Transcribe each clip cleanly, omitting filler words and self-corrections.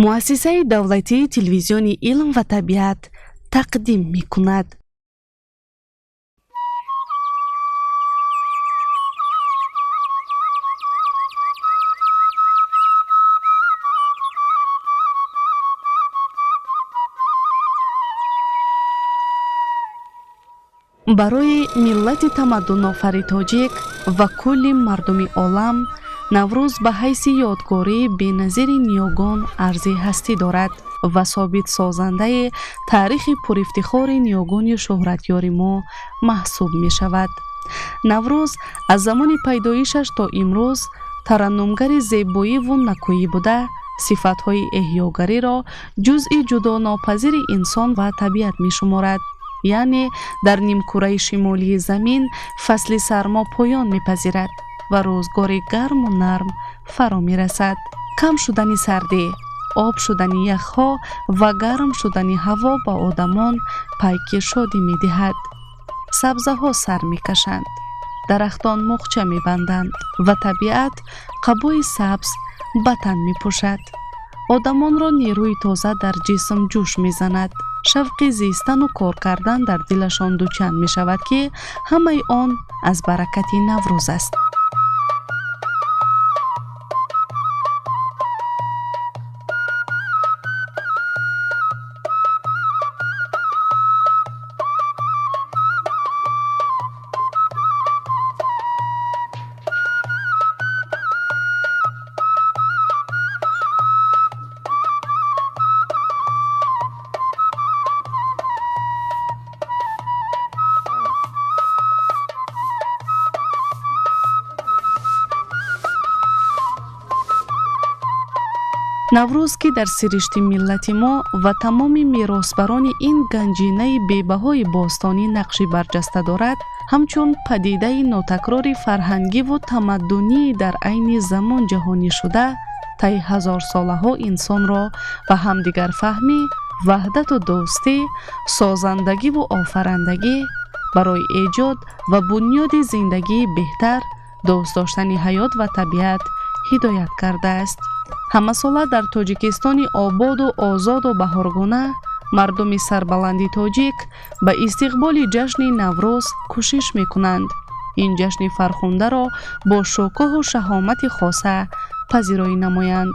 Муассисаи давлатии телевизиони илм ва табиат тақдим мекунад. Барои миллати тамаддунофари тоҷик ва кулли мардуми олам Наврӯз ба ҳайси ёдгории беназири ниёгон арзи ҳастӣ дорад ва собитсозандаи таърихи пурифтихори ниёгони шӯҳратёри мо маҳсуб мешавад. Наврӯз аз замони пайдоишаш то имрӯз тараннумгари зебоиву накӯӣ буда, сифатҳои эҳёгариро ҷузъи ҷудонопазири инсон ва табиат мешуморад. Яъне дар нимкураи шимолии замин фасли сармо поён мепазирад ва рӯзгори гарму нарм фаро мерасад. Кам шудани сардӣ, об шудани яхҳо ва гарм шудани ҳаво ба одамон пайки шодӣ медиҳад. Сабзаҳо сар мекашанд, дарахтон муғча мебанданд ва табиат қабои сабз ба тан мепӯшад. Одамонро нерӯи тоза дар ҷисм ҷӯш мезанад. Шавқи зистану кор кардан дар дилашон дучанд мешавад, ки ҳамаи он аз баракати Наврӯз аст. Наврӯз, ки дар сиришти миллати мо ва тамоми меросбарони ин ганҷинаи бебаҳои бостонӣ нақши барҷаста дорад, ҳамчун падидаи нотакрори фарҳангиву тамаддунии дар айни замон ҷаҳонӣ шуда, таи ҳазорсолаҳо инсонро ба ҳамдигарфаҳмӣ, ваҳдату дӯстӣ, созандагиву офарандагӣ, барои эҷод ва бунёди зиндагии беҳтар, дӯст доштани ҳаёт ва табиат ҳидоят кардааст. Ҳамасола дар Тоҷикистони ободу озоду баҳоргуна мардуми сарбаланди тоҷик ба истиқболи ҷашни Наврӯз кӯшиш мекунанд. Ин ҷашни фархундаро бо шукӯҳу шаҳомати хоса пазироӣ намоянд.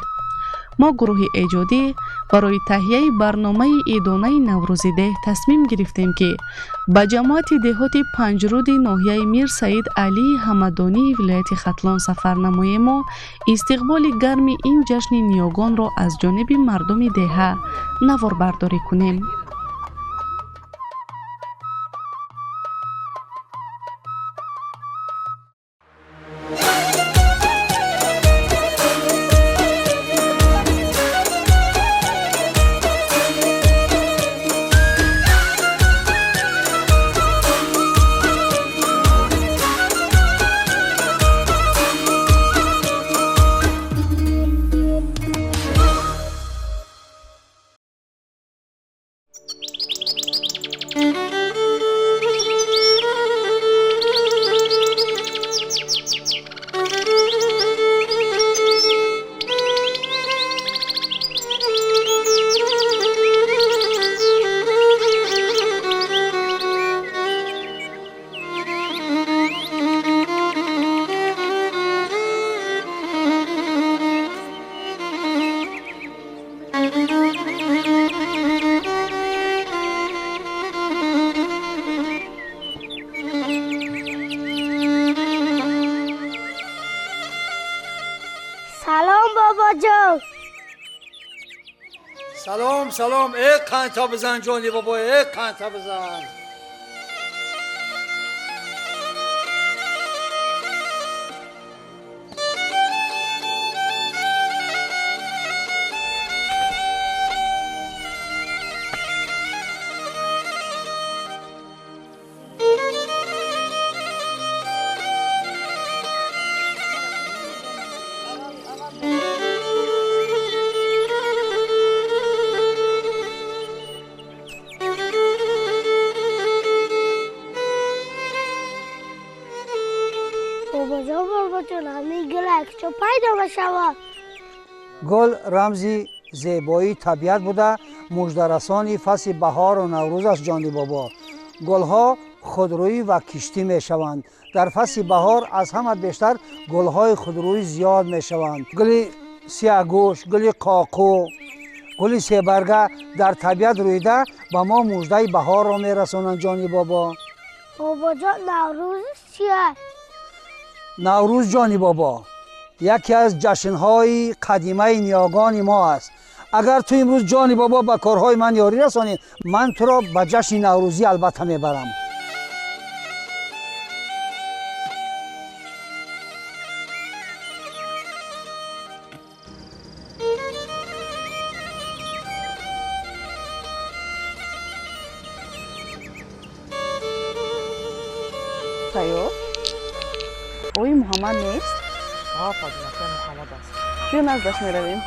Мо гурӯҳи эҷодӣ барои таҳияи барномаи идонаи Наврӯзи деҳ тасмим гирифтем, ки ба ҷамоати деҳоти Панҷруди ноҳияи Мир Саид Алии Ҳамадонии вилояти Хатлон сафар намоему истиқболи гарми ин ҷашни ниёгонро аз ҷониби мардуми деҳа наворбардорӣ кунем. سلام سلام، ای قنتا بزن جانی بابا، ای قنتا بزن. باباجان، ҳамин гул якчо пайдо мешавад. Гул рамзи Зебоии табиат буда, муждарасони фасли баҳору наврӯз аст. Ҷони бобо, гулҳо худрӯӣ ва киштӣ мешаванд. Дар фасли баҳор аз ҳама бештар гулҳои худрӯӣ зиёд мешаванд. Гули сияҳгӯш, гули қоқу, гули себарга дар табиат рӯида ба мо муждаи баҳорро мерасонанд. Ҷони бобо. Бобоҷон, Наврӯз чист? Наврӯз, ҷони бобо, яке аз ҷашнҳои қадимаи ниёгони мо аст. Агар ту имрӯз, ҷони бобо, ба корҳои ман ёрӣ расонӣ, ман туро ба ҷашни наврӯзӣ албатта мебарам. Тайёр? Ои Муҳаммад нест? Муҳаммад аст. Биё наздаш меравем.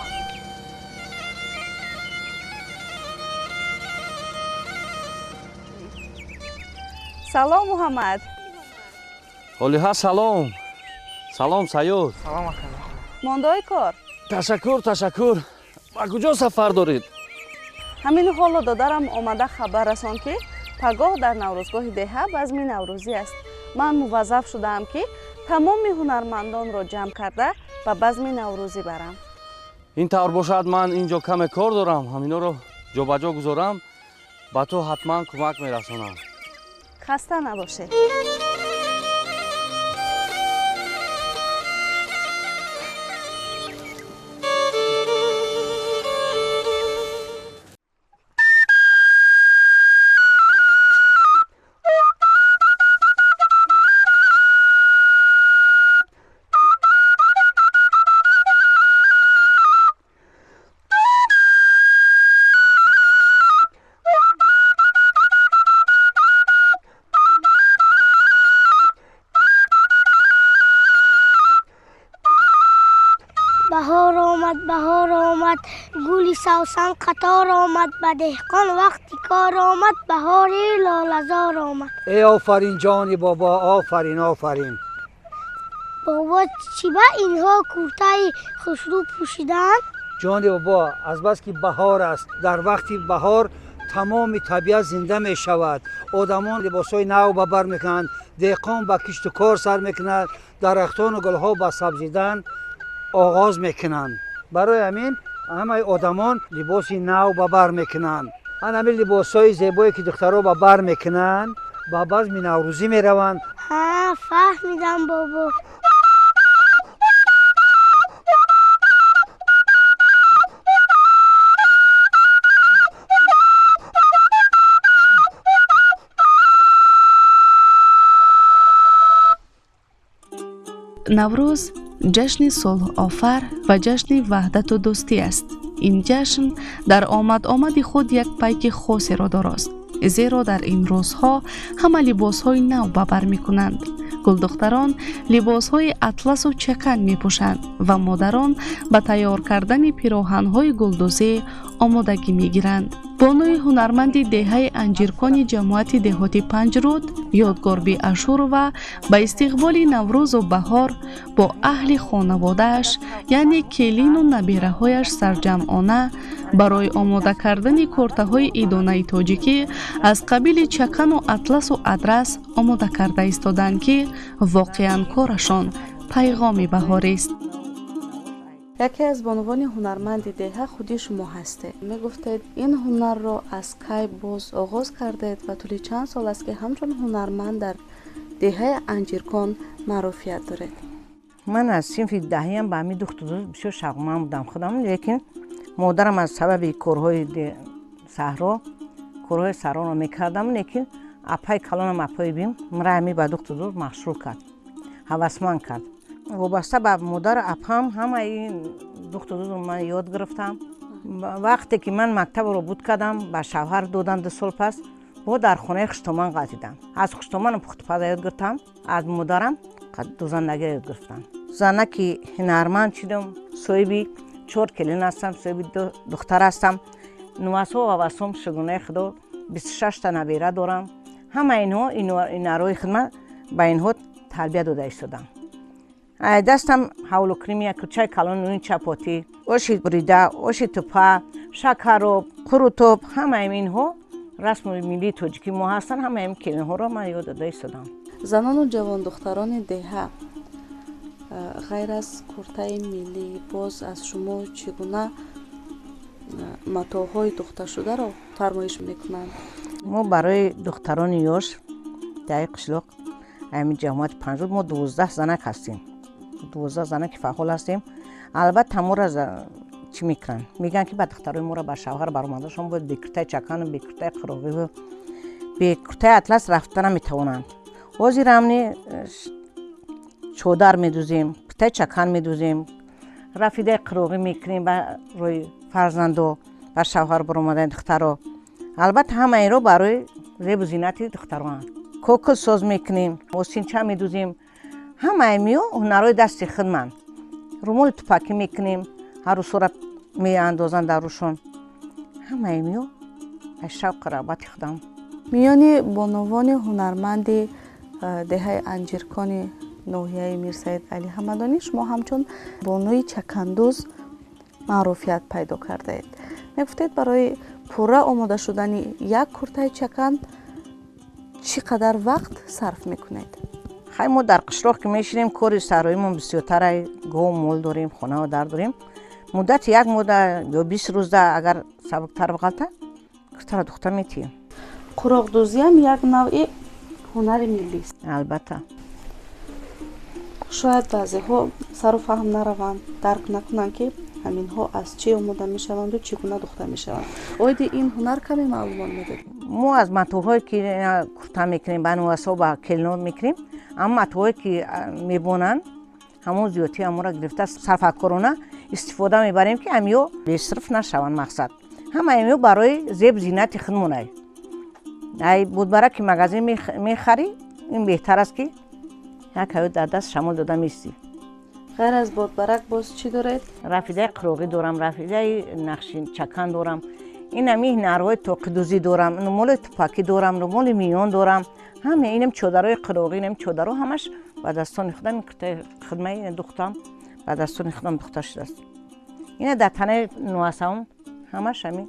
Салом, Муҳаммад. Олиҳа, салом. Салом, Сайёд. Салом, ака. Мондаои кор? Ташаккур, ташаккур. Ба куҷо сафар доред? Ҳамин ҳоло додарам омада хабар расонд, ки пагоҳ дар наврӯзгоҳи деҳа базми наврӯзӣ аст. Ман муваззаф шудаам, ки тамоми ҳунармандонро ҷамъ карда ба базми наврӯзӣ барам. Ин тавр бошад, ман ин ҷо каме кор дорам, ҳаминоро ҷобаҷо гузорам, ба ту ҳатман кӯмак мерасонам. Хаста набошед. Баҳор омад, баҳор омад, гули савсан қатор омад, ба деҳқон вақти кор омад, баҳори лолазор омад. Эй офарин, ҷони бобо, офарин, офарин. Бобо, чӣ ба инҳо куртаи хушрӯ пӯшиданд? Ҷони бобо, азбаски баҳор аст, дар вақти баҳор тамоми табиат зинда мешавад. Одамон либосҳои нав ба бар мекунанд, деҳқон ба кишту кор сар мекунад, дарахтону гулҳо ба сабзидан оғоз мекунанд. Барои ҳамин ҳамаи одамон либоси нав ба бар мекунанд. Ан ҳамин либосҳои зебое ки духтарҳо ба бар мекунанд, ба базми наврӯзӣ мераванд. Ҳа, фаҳмидам, бобо. Наврӯз ҷашни сулҳофар ва ҷашни ваҳдату дӯстӣ аст. Ин ҷашн дар омад-омади худ як пайки хосеро дорост, зеро дар ин рӯзҳо ҳама либосҳои нав ба бар мекунанд. Гулдухтарон либосҳои атласу чакан мепӯшанд ва модарон ба тайёр кардани пироҳанҳои гулдӯзӣ омодагӣ мегиранд. Бонуи ҳунарманди деҳаи Анҷиркони ҷамоати деҳоти Панҷруд, Ёдгорби Ашурова, ба истиқболи наврӯзу баҳор бо аҳли хонаводааш, яъне келину набираҳояш сарҷамъона барои омода кардани куртаҳои идонаи тоҷикӣ аз қабили чакану атласу адрас омода карда истоданд, ки воқеан корашон пайғоми баҳорист. Яке аз бонувони ҳунарманди деҳа худи шумо ҳастед. Мегуфтед, ин ҳунарро аз кай боз оғоз кардед ва тӯли чанд сол аст, ки ҳамчун ҳунарманд дар деҳаи Анҷиркон маъруфият доред? Ман аз синфи даҳиям ба ҳамин духтудӯз бисёр шавқманд будам худам, лекин модарам аз сабаби корҳои саҳро, корҳои саҳроро мекардам, лекин апаи калонам, апаи бим, маро ҳамин ба духтудӯз машғул кард, ҳавасманд кард. Вобаста ба модару апам ҳамаи духтудӯзро ман ёд гирифтам. Вақте ки ман мактабро буд кардам, ба шавҳар додам 2 сол пас, бо дар хонаи хуштоман ғалтидам. Аз хуштоманам пухтупаза ёд гирифтам, аз модарам дузандагиро ёд гирифтам. Занаки ҳунарманд шудам, соҳиби 4 келин ҳастам, соҳиби 2 духтар ҳастам. Нувасҳо ва васом, шукронаи Худо, 26 та набера дорам. Ҳама инҳо ҳунарҳои хидмат ба инҳо тарбия дода истодам. Ай дастам ҳавлукунӣ меяд, кулчаи калон, нуни чапотӣ, оши бурида, оши тупа, шакароб, қурутоб, ҳамаи инҳо расму миллии тоҷикии мо ҳастанд. Ҳамаи ин келинҳоро ман ёд дода истодам. Занону ҷавондухтарони деҳа ғайр аз куртаи миллӣ боз аз шумо чӣ гуна матоъҳои духташударо фармоиш мекунанд? Мо барои духтарони ёш даи қишлоқ, ҳамин ҷамоати Панҷруд, мо 12 занак ҳастем, 12 занаки фаъол ҳастем. Албатта, моро чӣ мекунанд, мегӯянд, ки ба духтарои моро ба шавҳар баромадашон бояд бе куртаи чакану бе куртаи қироғиву бе куртаи атлас рафта наметавонанд. Ҳозир ҳамни чодар медӯзем, куртаи чакан медӯзем, рафидаи қироғӣ мекунем барои фарзандо, ба шавҳар баромадани духтаро. Албатта, ҳама инро барои зебу зинати духтароанд. Кокил соз мекунем, осинча медӯзем, ҳамаи миё ҳунарҳои дасти худманд. Румоли тупакӣ мекунем, ҳарӯсора меандозанд дар рӯшон. Ҳамаи миё аз шавқу рағбати худам. Миёни бонувони ҳунарманди деҳаи Анҷиркони ноҳияи Мирсаид Али Ҳамадонӣ шумо ҳамчун бонуи чакандӯз маъруфият пайдо кардаед. Мегуфтед, барои пурра омода шудани як куртаи чакан чӣ қадар вақт сарф мекунед? Хай, мо дар қишлоқ ки мешинем, кори сароимон бисёртара, гову мол дорем, хонаву дар дорем. Муддати як моҳда ё 20 рӯзда, агар сабуктар бағалта, куртаро духта метиҳем. Қуроқдӯзиам як навъи ҳунари миллист. Албатта. Шояд баъзеҳо сару фаҳм нараванд, дарк накунанд, ки ҳаминҳо аз чӣ омода мешаванду чӣ гуна духта мешаванд. Оиди ин ҳунар каме маълумот медодед? Мо аз матоъҳое ки курта мекунем, ба нувасҳо, ба келино мекунем, ҳамон матоъҳое ки мебонанд, ҳамон зиёдтии ҳамонро гирифта, сарфакорона истифода мебарем, ки ҳамиё бесирф нашаванд. Мақсад, ҳама ҳамиё барои зеб зинати худмонай. Ай будбара ки магазин мехарӣ, ин беҳтар аст, ки як ҳаё дар даст шамол дода меистӣ. Ғайр аз бодбарак боз чӣ доред? Рафидаи қироғӣ дорам, рафидаи нақши чакан дорам, ин ҳами ҳунарҳои тоқидӯзӣ дорам, румоли тупакӣ дорам, румоли миён дорам. Ҳама инам чодарҳои қироғӣ, инам чодарҳо ҳамаш ба дастони худам, куртаи хидмаи духтам ба дастони худам духта шудааст. Ина дар танаи нуасаум ҳамаш ҳами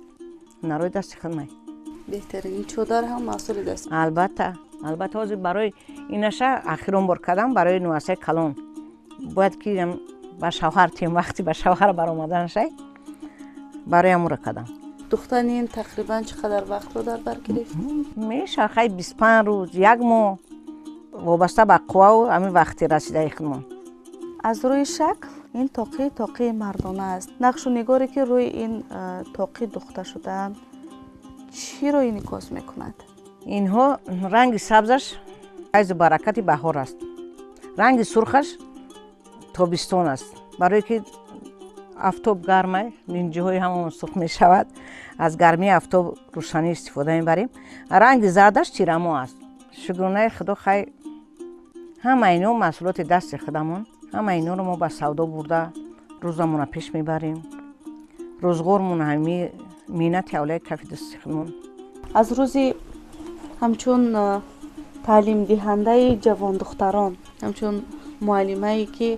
ҳунарҳои дасти хидмай. Беҳтарин. Ин чодар ҳам маҳсули даст? Албатта, албатта. Ҳозир барои инаша ахирон бор кардам, барои нуасаи калон. Бояд ки ба шавҳар тием, вақти ба шавҳар баромаданашай, барои ҳамура кардам. Духтани ин тақрибан чӣ қадар вақтро дар бар гирифт? Мешавад, хай, 25 рӯз, як моҳ, вобаста ба қуввау ҳамин вақти расидаи худмон. Аз рӯи шакл ин тоқӣ тоқии мардона аст. Нақшу нигоре, ки рӯи ин тоқӣ духта шудаанд, чиро инъикос мекунад? Инҳо ранги сабзаш файзу баракати баҳор аст, ранги сурхаш тобистон аст, барое ки афтоб гармай, линҷиҳои ҳамон сурх мешавад, аз гармии афтоб рӯшанӣ истифода мебарем. Ранги зардаш тирамо аст. Шукронаи Худо, хай, ҳама ино маҳсулоти дасти худамон. Ҳама иноро мо ба савдо бурда, рӯзамона пеш мебарем, рӯзғормон ҳами меҳнати авлияи кафи дасти худмон. Аз рӯзи ҳамчун таълимдиҳандаи ҷавондухтарон, ҳамчун муаллимае, ки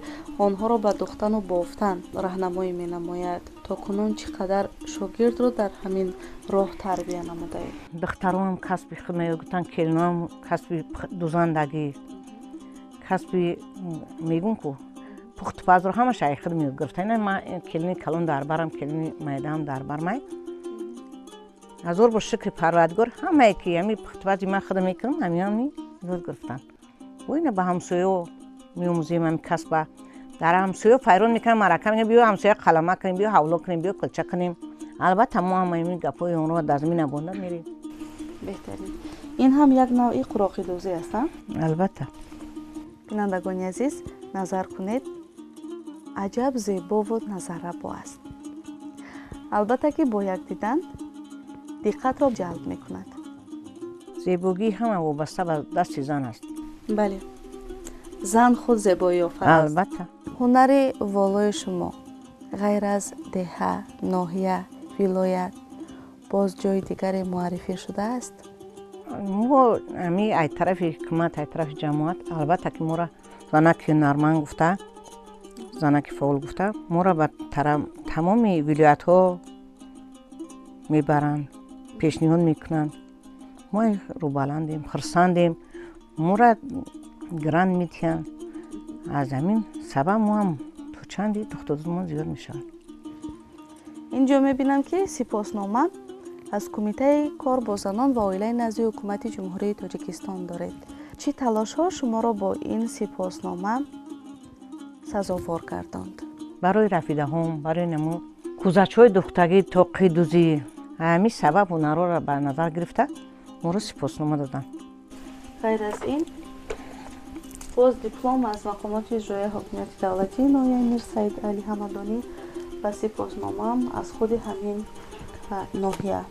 онҳоро ба духтану бофтан раҳнамоӣ менамояд, то кунун чӣ қадар шогирдро дар ҳамин роҳ тарбия намудаед? Духтаронам касби худ мегуфтанд, келинонам касби дузандагӣ, касби мегум ку пухтупазро ҳамаша ай худ мегирифта. Ина ман келини калон дар барам, келини майдаам дар бармай. Ҳазор бор шукри Парвардигор, ҳамае ки ҳами пухтупази ман худам мекунам, ҳамиҳами ёд гирифтанд. Бо ина ба ҳамсоё меомӯзем ҳами касба. Дар ҳамсоё файрон мекунам, марака мекунам, биё ҳамсоя қалама кунем, биё ҳавло кунем, биё кулча кунем. Албатта, мо ҳама ин гапҳои онро дар замин набонда мерем. Беҳтарин. Ин ҳам як навъи қуроқидӯзӣ аст, а? Албатта. Бинандагони азиз, назар кунед, аҷаб зебову назаррабо аст. Албатта, ки бо як дидан диққатро ҷалб мекунад. Зебогӣ ҳама вобаста ба дасти зан аст. Бале, зан худ зебоиёфар аст. Албатта. Ҳунари волои шумо ғайр аз деҳа, ноҳия, вилоят боз ҷои дигаре муаррифӣ шудааст? Мо ами ай тарафи ҳукумат, ай тарафи ҷамоат, албатта, ки моро занаки ҳунарманд гуфта. Занаки фаъол гуфта моро ба тамоми вилоятҳо мебаранд, пешниҳод мекунанд. Мо рӯбаландем, хурсандем, моро грант медиҳанд. Аз ҳамин сабаб мо ҳам то чанде духтудӯзмон зиёд мешавад. Инҷо мебинам, ки сипоснома аз Кумитаи кор бо занон ва оилаи назди Ҳукумати Ҷумҳурии Тоҷикистон доред. Чӣ талошҳо шуморо бо ин сипоснома сазовор гардонд? Барои рафидаҳом, барои намо кӯзачҳои духтагӣ, тоқидӯзӣ, ҳамин сабаб ҳунарҳоро ба назар гирифта моро сипоснома доданд. Ғайр аз ин боз диплом аз мақомоти иҷроияи ҳокимияти давлатии ноҳияи Мирсаид Али Ҳамадонӣ ва сипосномаам аз худи ҳамин ноҳия.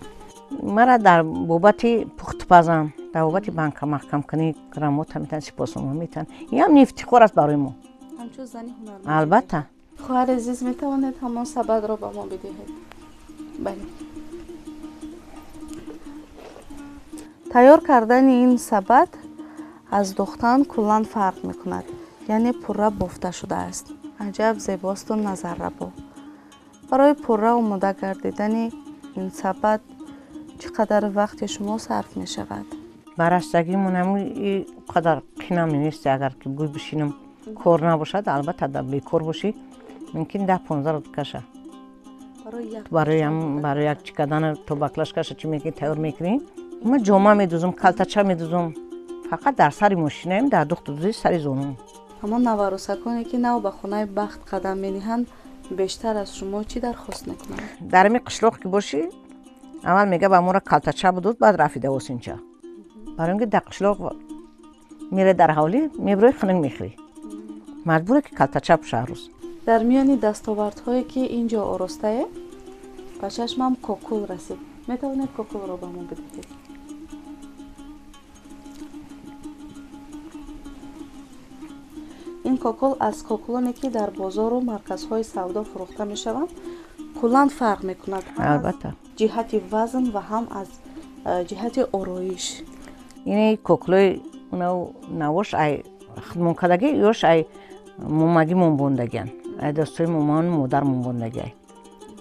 Мара дар бобати пухтупазам, дар бобати банка маҳкамкунӣ грамота метаҳанд, сипоснома метаҳанд. Ин ҳам ифтихор аст барои мо. Ҳамчун зани ҳунарманд. Албатта. Хоҳари азиз, метавонед ҳамон сабадро ба мо бидиҳед? Бале. Тайёр кардани ин сабад аз духтан куллан фарқ мекунад, яъне пурра бофта шудааст. Аҷаб зебосту назаррабо. Барои пурра омода гардидани ин сабад чӣ қадар вақти шумо сарф мешавад? Барастагимон ҳамин қадар қинам нест, агар ки гӯй бишинам кор набошад, албатта бекор бошӣ мумкин 10-15 рӯз каша. Барои як чӣ кардана то баклаш каша чӣ мекунӣ, тайёр мекунӣ. Ман ҷома медӯзам, калтача медӯзам. Фақат дар сари мошинаем, дар духтудӯзӣ сари зонум. Ҳамон наварӯсаконе ки нав ба хонаи бахт қадам мениҳанд, бештар аз шумо чӣ дархост мекунанд? Дар ҳамин қишлоқ ки бошӣ, аввал мега ба моро калтача будуд, баъд рафида осинча. Барои ин ки дар қишлоқ мере дар ҳавлӣ, мебирои хунук мехӯрӣ. Маҷбуре ки калтача пӯша ҳар рӯз. Дар миёни дастовардҳое ки ин ҷо оростае, ба чашмам кокул расид. Метавонед кокулро ба мо бидиҳед? Ин кокул аз кокулоне ки дар бозору марказҳои савдо фурӯхта мешаванд, куллан фарқ мекунад. Албатта. Ҷиҳати вазн ва ҳам аз ҷиҳати ороиш. Ин кокулои навош ай худмонкардагӣ ёш ай момагӣ монбондагиан, ай достои момаону модар монбондагиай.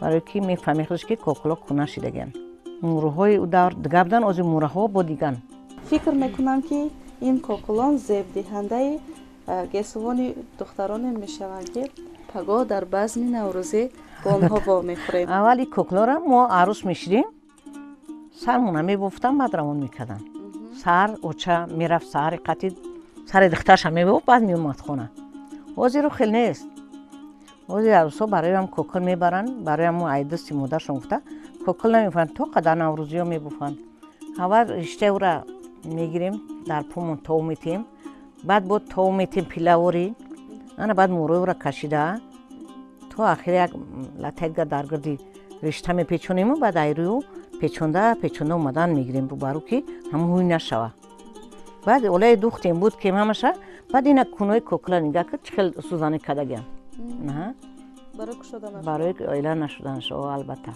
Барое ки мефаҳми худаш ки кокуло куна шидагиан. Мӯраҳои ӯ давр дига буданд, ози мӯраҳо бо диган. Фикр мекунам, ки ин кокулон зебдиҳандаи гесувони духтароне мешаванд, ки пагоҳ дар базми наврӯзӣ бо онҳо вомехӯрем. Аввал ин кокулоро мо арӯс мешидем, сармона мебофтам, баъд равон мекардам. Саҳар оча мерафт, саҳари қатъи сари духтарша мебофт, баъд меомад хона. Ҳозиру хел нест. Ҳозир арӯсҳо бароям кокул мебаранд, бароям мо ай дасти модаршон гуфта кокул намебофанд, то қадар наврӯзиҳо мебофанд. Аввал риштаи ӯра мегирем, дар помон тов метиҳем, баъд бо тов метиҳем пилаворӣ, ана баъд мӯрои ӯра кашида то ахир як латайга дар гирди ришта мепечонему, баъд айрӯю печонда печонда омадан мегирем рӯбарӯ, ки ҳамон ҳуй нашава. Баъд олаи духтем буд кем ҳамаша, баъд ина кунои кокула нигаҳ кард, чӣ хел сӯзанӣ кардагиам. Барои оила нашуданаш, албатта.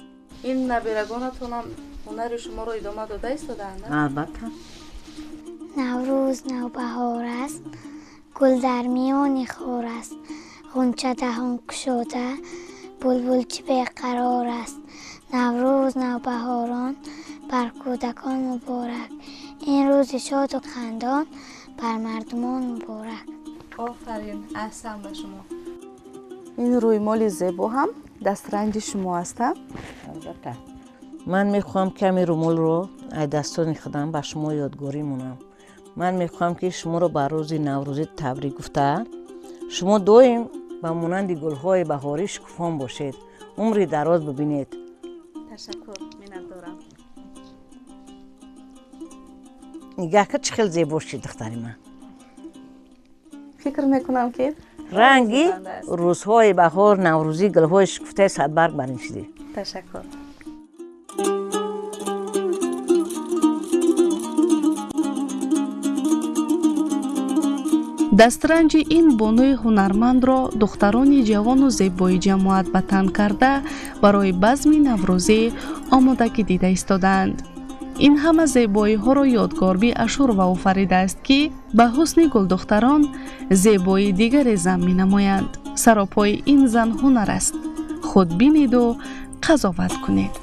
Ин набирагонатонам ҳунари шуморо идома дода истодаанд? Албатта. Наврӯз навбаҳор аст, гул дар миёни хор аст, ғунча даҳон кушода, булбул чӣ беқарор аст. Наврӯз навбаҳорон бар кӯдакон муборак, ин рӯзи шоду хандон бар мардумон муборак. Офарин, аҳсан ба шумо. Ин рӯймоли зебо ҳам дастранҷи шумо аст, а? Албатта. Ман мехоҳам ки ҳамин рӯмолро аз дастони худам ба шумо ёдгорӣ монам. Ман мехоҳам ки шуморо ба рӯзи наврӯзӣ табрик гуфта, шумо доим ба монанди гулҳои баҳорӣ шукуфон бошед, умри дароз бибинед. Ташаккур, миннатдорам. Нигаҳ кар, чӣ хел зебо шуд духтари ман. Фикр мекунам, ки ранги рӯзҳои баҳор, наврӯзӣ, гулҳои шукуфтаи садбарг бар ин шудӣ. Ташаккур. Дастранҷи ин бонуи ҳунармандро духтарони ҷавону зебои ҷамоат ба тан карда барои базми наврӯзӣ омодагӣ дида истодаанд. Ин ҳама зебоиҳоро Ёдгорбӣ Ашурова офаридааст, ки ба ҳусни гулдухтарон зебоии дигаре зам менамоянд. Саропои ин зан ҳунар аст. Худ бинеду қазоват кунед.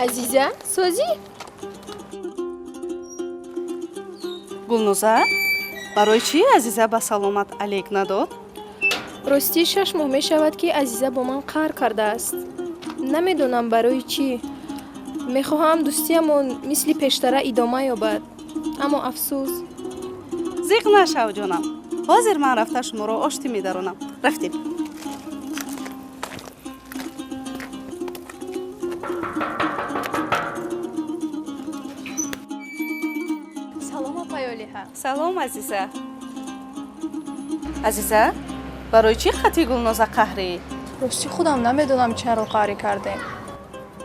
Азиза, созӣ? Гулноза, барои чӣ Азиза ба саломат алек надод? Ростӣ 6 моҳ мешавад, ки Азиза бо ман қаҳр кардааст. Намедонам барои чӣ. Мехоҳам дӯстиямон мисли пештара идома ёбад, аммо афсӯс. Зиқ нашав, ҷонам. Ҳозир ман рафта шуморо оштӣ медаронам. Рафтем. Салом, Азиза. Азиза, барои чӣ хати Гулноза қаҳрӣ? Рости худам намедонам чаро қаҳрӣ кардем.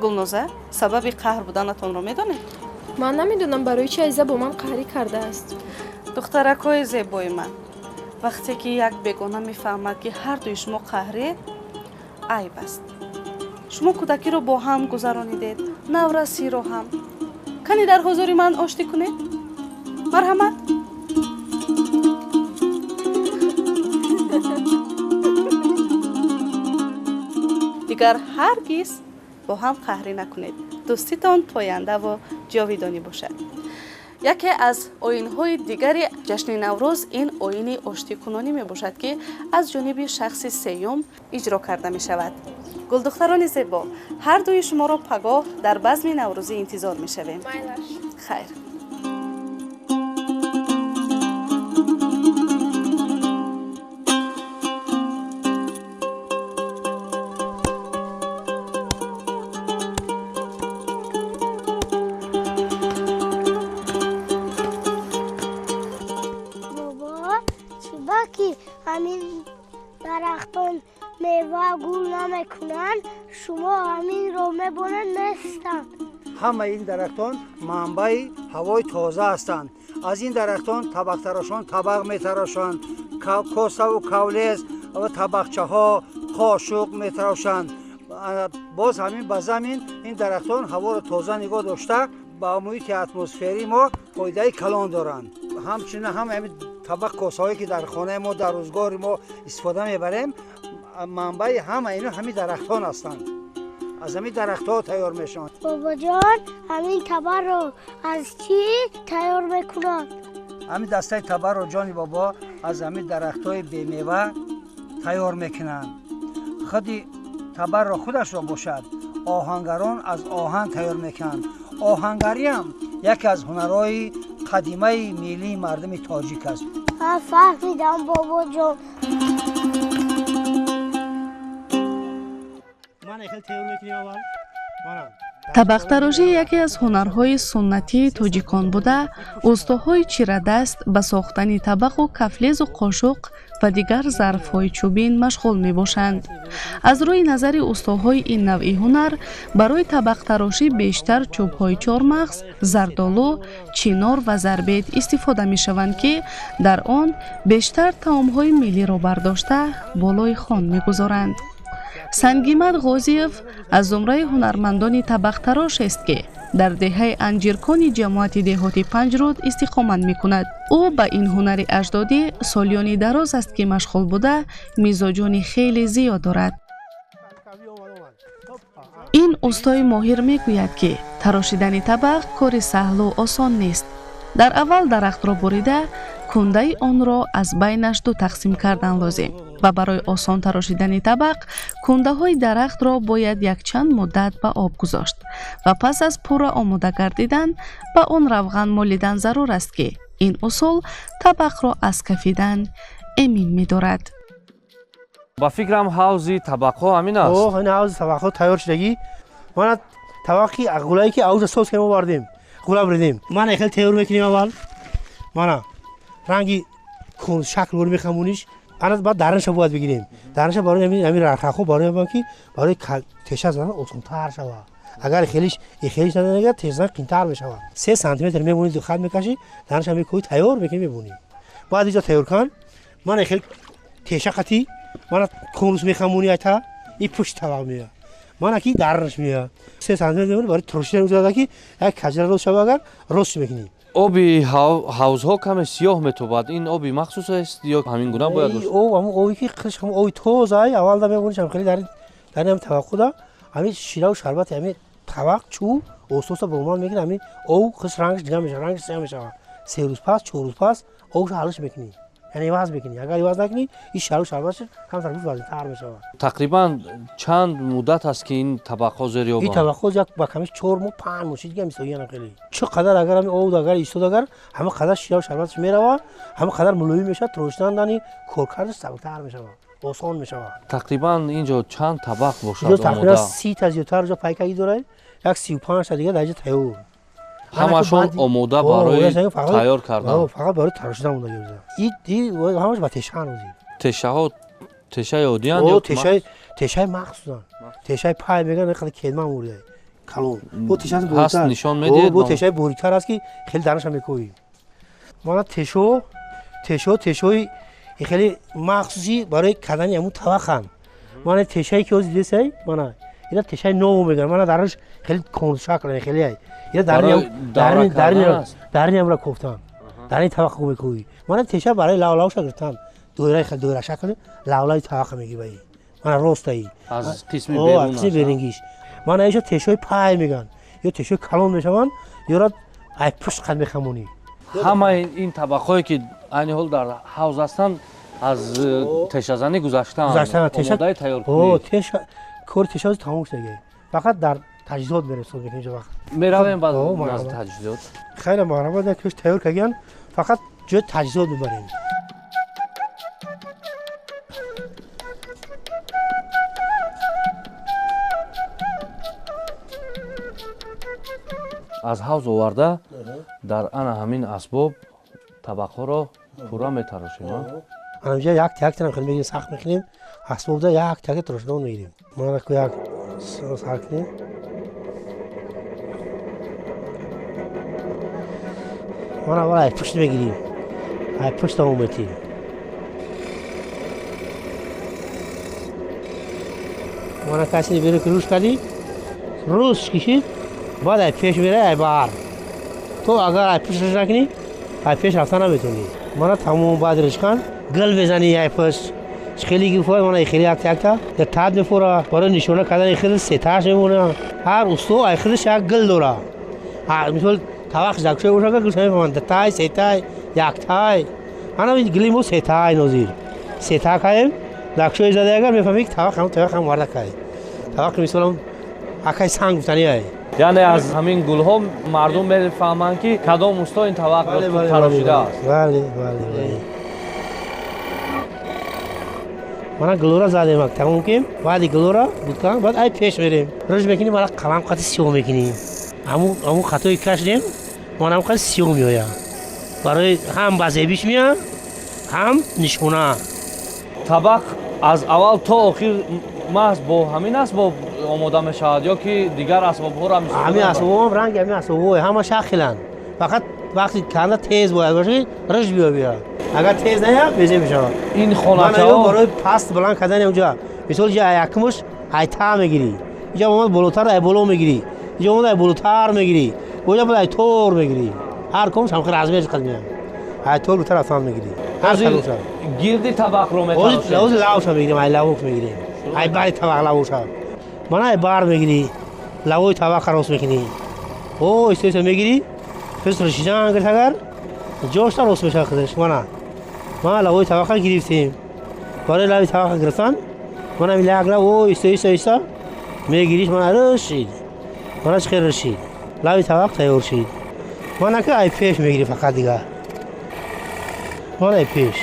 Гулноза, сабаби қаҳр буданатонро медонед? Ман намедонам барои чӣ Азиза бо ман қаҳрӣ кардааст. Духтаракҳои зебои ман, вақте ки як бегона мефаҳмад, ки ҳар дуи шумо қаҳред, айб аст. Шумо кӯдакиро бо ҳам гузаронидед, наврасиро ҳам. Кани дар ҳузури ман оштӣ кунед? Марҳамат. Дигар ҳаргиз бо ҳам қаҳрӣ накунед. Дӯститон пояндаву ҷовидонӣ бошад. Яке аз оинҳои дигари ҷашни Наврӯз ин оини оштикунонӣ мебошад, ки аз ҷониби шахси сеюм иҷро карда мешавад. Гулдухтарони зебо, ҳар дуи шуморо пагоҳ дар базми наврӯзӣ интизор мешавем. Хайр. Ҳамин дарахтон мева гул намекунанд, шумо ҳаминро мебонед нестанд. Ҳамаи ин дарахтон манбаи ҳавои тоза ҳастанд. Аз ин дарахтон табақтарошон табақ метарошанд, косаву кавлез ва табақчаҳо, қошуқ метарошанд. Боз ҳамин ба замин ин дарахтон ҳаворо тоза нигоҳ дошта ба муҳити атмосферии мо фоидаи калон доранд. Ҳамчунин ҳам ҳамин табақ косаҳое ки дар хонаи мо дар рӯзгори мо истифода мебарем, манбаи ҳама ино ҳамин дарахтон ҳастанд. Аз ҳамин дарахтҳо тайёр мешаванд. Бобоҷон, ҳамин табарро аз чӣ тайёр мекунанд? Ҳамин дастаи табарро, ҷони бобо, аз ҳамин дарахтҳои бемева тайёр мекунанд. Худи табарро худашро бошад оҳангарон аз оҳан тайёр мекунанд. Оҳангариам яке аз ҳунарҳои қадимаи миллии мардуми тоҷик аст. Фаҳмидам, бобоҷон. Табақтарошӣ яке аз ҳунарҳои суннатии тоҷикон буда, устоҳои чирадаст ба сохтани табақу кафлезу қошуқ ва дигар зарфҳои чӯбин машғул мебошанд. Аз рӯи назари устоҳои ин навъи ҳунар, барои табақтарошӣ бештар чӯбҳои чормағз, зардолу, чинор ва зарбед истифода мешаванд, ки дар он бештар таомҳои миллиро бардошта болои хон мегузоранд. Сангимат Ғозиев аз зумраи ҳунармандони табақтарош аст, ки дар деҳаи Анҷиркони ҷамоати деҳоти Панҷруд истиқомат мекунад. Ӯ ба ин ҳунари аҷдодӣ солёни дароз аст, ки машғул буда, мизоҷони хеле зиёд дорад. Ин устои моҳир мегӯяд, ки тарошидани табақ кори саҳлу осон нест. Дар аввал дарахтро бурида, кундаи онро аз байнаш ду тақсим кардан лозим ва барои осон тарошидани табақ кундаҳои дарахтро бояд якчанд муддат ба об гузошт ва пас аз пурра омода гардидан ба он равған молидан зарур аст, ки ин усул табақро аз кафидан эмин медорад. Ба фикрам, ҳавзи табақҳо ҳамин аст. Ин ҳавзи табақҳо тайёр шудагӣ. Мана табақи ғулае ки авза соз кардем, овардем, ғула буридем. Мана хел тайёр мекунем аввал. Мана ранги шакл вор мехамониш. Ана баъд дарнаша бояд бигирем. Дарнаша барои ҳамин рахахо, барои ҳам ки барои теша задан осонтар шавад. Агар хелиш хелиш назанага, теша задан қинтар мешавад. 3 сантиметр мемонӣ, ду хат мекашӣ, дарнаша мекӯӣ, тайёр мекунӣ, мемонӣ. Баъд иҷо тайёр кан, мана хел теша қатӣ, мана конус мехамонӣ, айта и пушти табақ меояд, мана ки дарнаш меояд. 3 сантиметр мемонӣ барои трошидан узада, ки як каҷра рост шава, агар рост мекунӣ. Оби ҳавзҳо каме сиёҳ метобад. Ин оби махсус аст ё ҳамин гуна бояд бошад? Об ҳамун оби ки қиш, ҳамун оби тоза. Аввалда мемониш хеле дар ҳам таваққуда, ҳамин шираву шарбати ҳамин табақ чӯб оҳиста боман мекунӣ. Ҳамин об қиш рангаш дигар мешавад, рангаш сиёҳ мешавад. 3 рӯз пас, 4 рӯз пас обшо ҳалиш мекунӣ, яъне иваз мекунӣ. Агар иваз накунӣ, ин шару шарбатш камтар вазнтар мешавад. Тақрибан чанд муддат аст, ки ин табақҳо зери ин обанд? Табақҳо як ба камиш 4 моҳ, 5 моҳ шид, дига мисоиянам. Хеле чӣ қадар агар ҳамин об агар истод, агар ҳама қадар ширау шарбатш меравад, ҳама қадар мулоим мешавад. Трошидан, коркардаш сабуктар мешавад, осон мешавад. Тақрибан ин ҷо чанд табақ бошад инҷо тақрибан омода? 30 та зиёдтар ҷо пайкагӣ дорад, як 35 та дига дар ҷо тайёр. Ҳамашон омода барои тайёр кардан? Фақат барои тарошидан монда. Ҳамаш ба тешаан озид. Тешаҳо тешаи оддиянд ё Тешаи махсусан, тешаи пай мегӯянд, қадр кедман мурда калон. Бо теша ҳаст, нишон медиҳед? Бо тешаи борикар аст, ки хеле дараша мекӯӣ. Мана тешо, тешои хеле махсуси барои кардани ҳамун табақанд. Мана тешае ки ҳозир дидесай, мана ина тешаи нову мегӯянд. Мана дараш хеле коншакл, хеле ина дарини ҳамра кофтан, дарини табақа мекӯӣ. Мана теша барои лавлавша гирифтан, доираи доирашакл лавлави табақа мегирӣ. Мана ростаи аз қисми қисми берингиш. Мана иша тешои пай мегӯянд, ё тешои калон мешаванд, ёра ай пушт қад мехамонӣ. Ҳамаи ин табақҳое, ки айни ҳол дар ҳавз ҳастанд, аз тешазанӣ гузаштаанд, омодаи тайёркунӣ. Кори теша тамом шуда, фақат дар таҷҳизот мерасод мекунем инҷо вақт. Меравем ба назди таҷҳизот. Хайра, марҳамат, кӯш тайёр кардиян, фақат ҷои таҷҳизот мебарем. Аз ҳавз оварда, дар ана ҳамин асбоб табақҳоро пурра метарошем. Анҷа як як хел мегирем, сахт мекунем, асбобда як як тарошидон мегирем. Мана ку як сар кунем. Мана аввал ай пушт мегирем, ай пушт тамом метиҳем. Мана каси беру ки руш кардӣ, рӯз кишид, баъд ай пеш мерай, ай бар. То агар ай пушт руш накунӣ, ай пеш рафта наметавонӣ. Мана тамом, баъд ришкан гил мезанӣ ай пушт. Хеле гифои мана хеле як якта тад мефура, барои нишона кардани хел сеташ мемона. Ҳар усто ай хелаш як гил дора. Мисол, табақ закшои боша, гил мефаҳманд: дутай, сетай, яктай. Ана гили мо сетай, нозир сета каем. Закшои зада агар мефаҳмӣ, ки табақ ҳам, табақ ҳам варда кай табақ, мисолам, акай санг гуфтани ай. Яъне аз ҳамин гулҳо мардум мефаҳманд, ки кадом усто ин табақро тарошидааст. Бале. Мана гулора задем, тамом кем. Баъди гулора буткан, баъд ай пеш мерем, рӯж мекунем. Мана қалам қати сиёҳ мекунем, ҳамун хатое кашидем, мана ҳам қати сиёҳ меояд, барои ҳам ба зебиш меяд, ҳам нишона. Табақ аз аввал то охир маҳз бо ҳамин асбоб омода мешавад ё ки дигар асбобҳоро? Ҳамин асбобҳо, ранги ҳамин асбобҳо ҳама шахиланд. Фақат вақти канда тез бояд бошад, рӯж биё. Агар тез наяд, безеб мешавад. Ин хоначаҳо барои паст баланд кардани онҷа. Мисол, ҷа якумш ай та мегирӣ, инҷа омад болотар, ай боло мегирӣ, инҷа омад ай болотар мегирӣ, оҷа бод ай тор мегирӣ. Ҳар комш ҳамхел размер қад меяд, ай тор бутар афтан мегирӣ. Ҳар гирди табақро метарошед? Ҳозир лавша мегирем, ай лавок мегирем, ай бари табақ лавоша. Мана ай бар мегирӣ, лавои табақа рост мекунӣ, о истоиста мегирӣ, пес рашидан гирт, агар ҷошта рост мешавад худаш. Мана лавои табақа гирифтем. Барои лави табақа гирифтан, мана як лав, о истоиста иста мегириш. Мана рашид, мана чӣ хел рашид, лави табақ тайёр шид. Мана ки ай пеш мегирӣ фақат дига, мана ай пеш.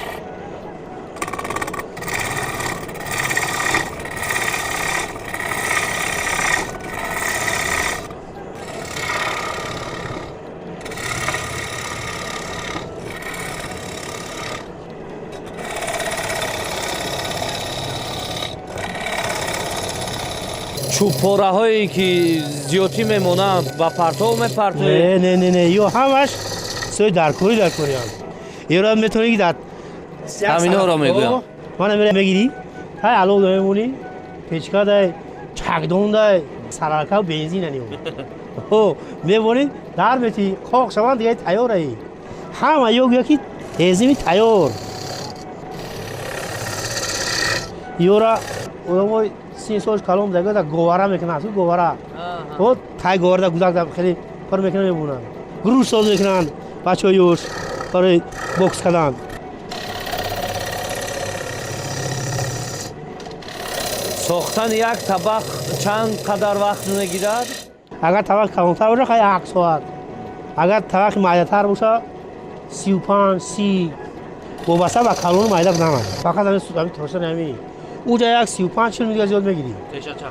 Чӯбпораҳое ки зиёдтӣ мемонанд, ба партов мепартоед? Не, не, не, не, ё ҳамаш сӯи даркорӣ даркорианд. Ёро метавонӣ ки дар Ҳаминҳоро мегӯям. Мана мера мегирӣ, тай алов мемонӣ, печка дай, чакдон дай, саралка бензин ани. О, мемонӣ, дар мети, қоқ шаванд, дига тайёраи. Ҳама ё гӯя ки ҳезими тайёр. Ёра одамои 30 сол калом дага говара мекунанд, говара. О, тай говарда гузак да хеле пур мекунанд, мебунанд. Груш соз мекунанд бачаҳои ёш барои бокс кардан. Сохтани як табақ чанд қадар вақт мегирад? Агар табақ калонтар боша, хай 1 соат. Агар табақи майдатар боша, 35, 30. Вобаста ба калону майда буданад. Фақат ҳамин трошани ҳамин. Уҷа як 35, 40 мегирад, зиёд мегирӣ.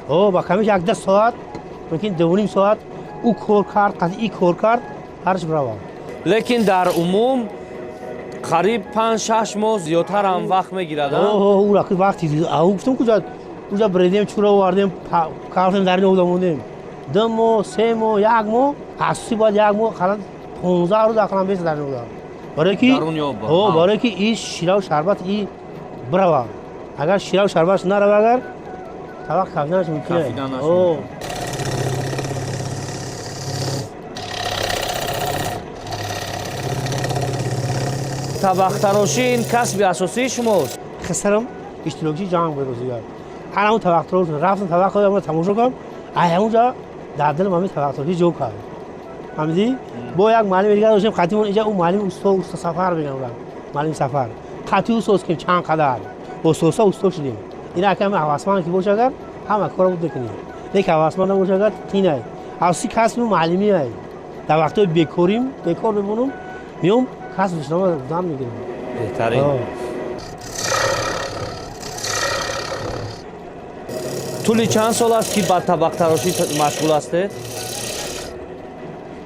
О, ба камиш 1 соат, мумкин 2.5 соат ӯ кор кард, қатъи кор кард, ҳарч биравад. Лекин дар умум қариб 5-6 моҳ зиёдтар ҳам вақт мегирад, а? О, ӯ рақиб вақти ау гуфтам куҷа уҷа бредем, чура овардем, кафтем, дар ин обда мондем. 2 моҳ, 3 моҳ, 1 моҳ, асосӣ бояд 1 моҳ, қалан 15 рӯз ақаллан бест дар ин обда. Барои ки о, барои ки ин шираву шарбат и бирава. Агар шираву шарбатш нарава, агар табақ кафиданаш мумкин аст. О. Табақтарошӣ ин касби асосии шумост? Хисарам иштирокчии ҷанг буд рӯзигар. Ҳар ҳамун табақтарош рафтам, табақ тамошо кардам, ай ҳамунҷа дар дилам ҳамин табақтарошӣ ҷо кард. Фаҳмидӣ? Бо як муаллими дигар доштем қатъимон инҷа, ӯ муаллими усто, усто Сафар мегӯям ӯра, муаллими Сафар. Қатъи ӯ соз кем чанд қадар. Оста-оста усто шудем. Ин акам ҳавасманд ки боша агар, ҳама корро буд мекунӣ. Лекин ҳавасманд набоша агар, қинай. Асосии касби муаллимӣ ай. Дар вақтҳои бекорим, бекор мемонам, меом касб дӯстонама зан мегирам. Беҳтарин. Тӯли чанд сол аст ки ба табақтарошӣ машғул ҳастед?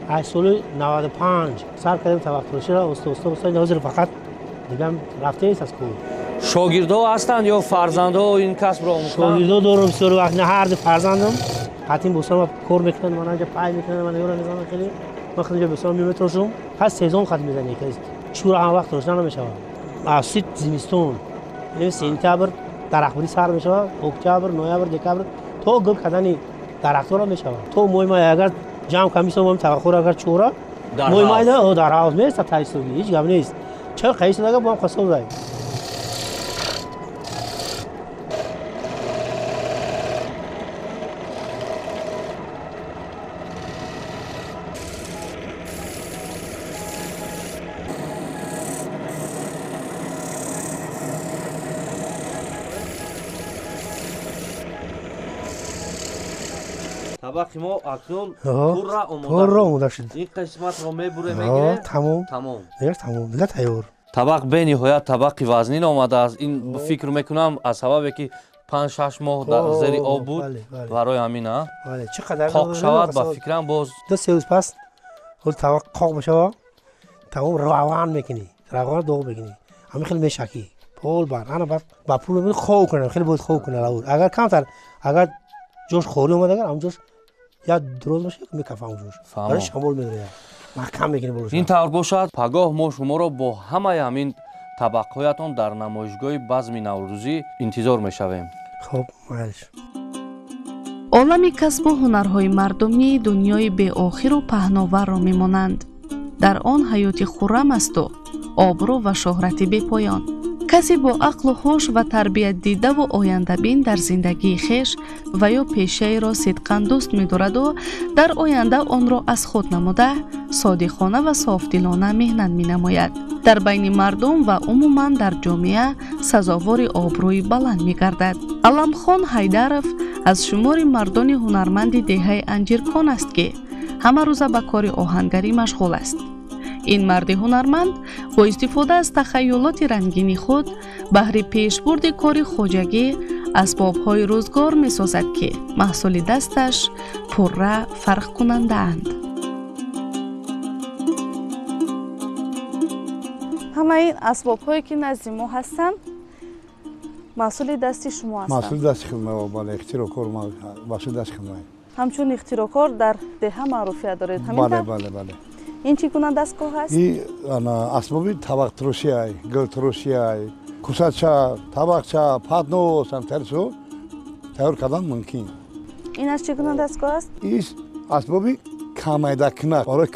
Аз соли 95 сар кардем табақтароширо, оста оста оста ҳозир фақат дигам рафтаест аз кор. Шогирдҳо ҳастанд ё фарзандҳо ин касбро омӯхтанд? Шогирдҳо дорам бисёр вақт, на ҳар ду фарзандам қатъин бостонам кор мекунанд, ман анҷа пай мекунанд, ман ёра мезанам хеле. Ман худам инҷа бостонам меметрошам, ҳар сезон хат мезанем, чӯра ҳам вақт трошидан намешавад. Асосӣ зимистон, яъне сентябр дарахтбурӣ сар мешавад, октябр, ноябр, декабр то гул кардани дарахтҳоро мешавад. То моҳи май агар ҷамъ кам мисом табақҳоро агар чӯра, моҳи май дар ҳавз нест, тайсогӣ ҳеҷ гап нест. Чаро қаисад агар бо ҳам қасозай. Табақи мо акнун пурра омода омода шуд. Ин қисматро мебурем, мегирем, тамом, тамом, дигар тамом, дигар тайёр. Табақ бениҳоят табақи вазнин омадааст. Ин фикр мекунам аз сабабе ки 5-6 моҳ дар зери об буд, барои ҳамин а чӣ қадар қоқ шавад, ба фикрам боз 2-3 рӯз пас ҳол табақ қоқ мешавад, тамом равған мекунӣ, равған доғ мекунӣ, ҳамин хел мешакӣ пол бар ана баъд ба пул мебинӣ, хов кунам, хеле бояд хов кунад. Агар камтар, агар ҷош холӣ омад, агар ҳамн ҷош я дуроз боша, мекафа ҳамн ҷош барои шамол медорад, маҳкам мекунӣ болоша. Ин тавр бошад, пагоҳ мо шуморо бо ҳамаи ҳамин табақҳоятон дар намоишгоҳи базми наврӯзӣ интизор мешавем. Хоб, майлиш. Олами касбу ҳунарҳои мардумӣ дунёи беохиру паҳноварро мемонанд. Дар он ҳаёти хуррам асту обрӯ ва шӯҳрати бепоён. Касе бо ақлу ҳуш ва тарбиятдидаву ояндабин дар зиндагии хеш ва ё пешаеро сидқан дӯст медораду дар оянда онро аз худ намуда, содиқона ва софдилона меҳнат менамояд. Дар байни мардум ва умуман дар ҷомеа сазовори обрӯи баланд мегардад. Аламхон Ҳайдаров аз шумори мардони ҳунарманди деҳаи Анҷиркон аст, ки ҳамарӯза ба кори оҳангарӣ машғул аст. Ин марди ҳунарманд бо истифода аз тахайюлоти рангини худ баҳри пешбурди кори хоҷагӣ асбобҳои рӯзгор месозад, ки маҳсули дасташ пурра фарқкунандаанд. Ҳамаи ин асбобҳое ки назди мо ҳастанд, Маҳсули дасти шумо ҳастанд? Маҳсули дасти худам, бале, ихтироъкор, маҳсули дасти худам. Ҳамчун ихтироъкор дар деҳа маъруфият доред, ҳамин тавр? Бале, бале, бале. Ин чӣ гуна дастгоҳ аст? Ин асбоби табақтарошӣ, гултарошӣ, кусача, табақча, паднос ҳамтарсо тайёр кардан мумкин. Ин аз чӣ гуна дастгоҳ аст? Ин асбоби камайдакунак барои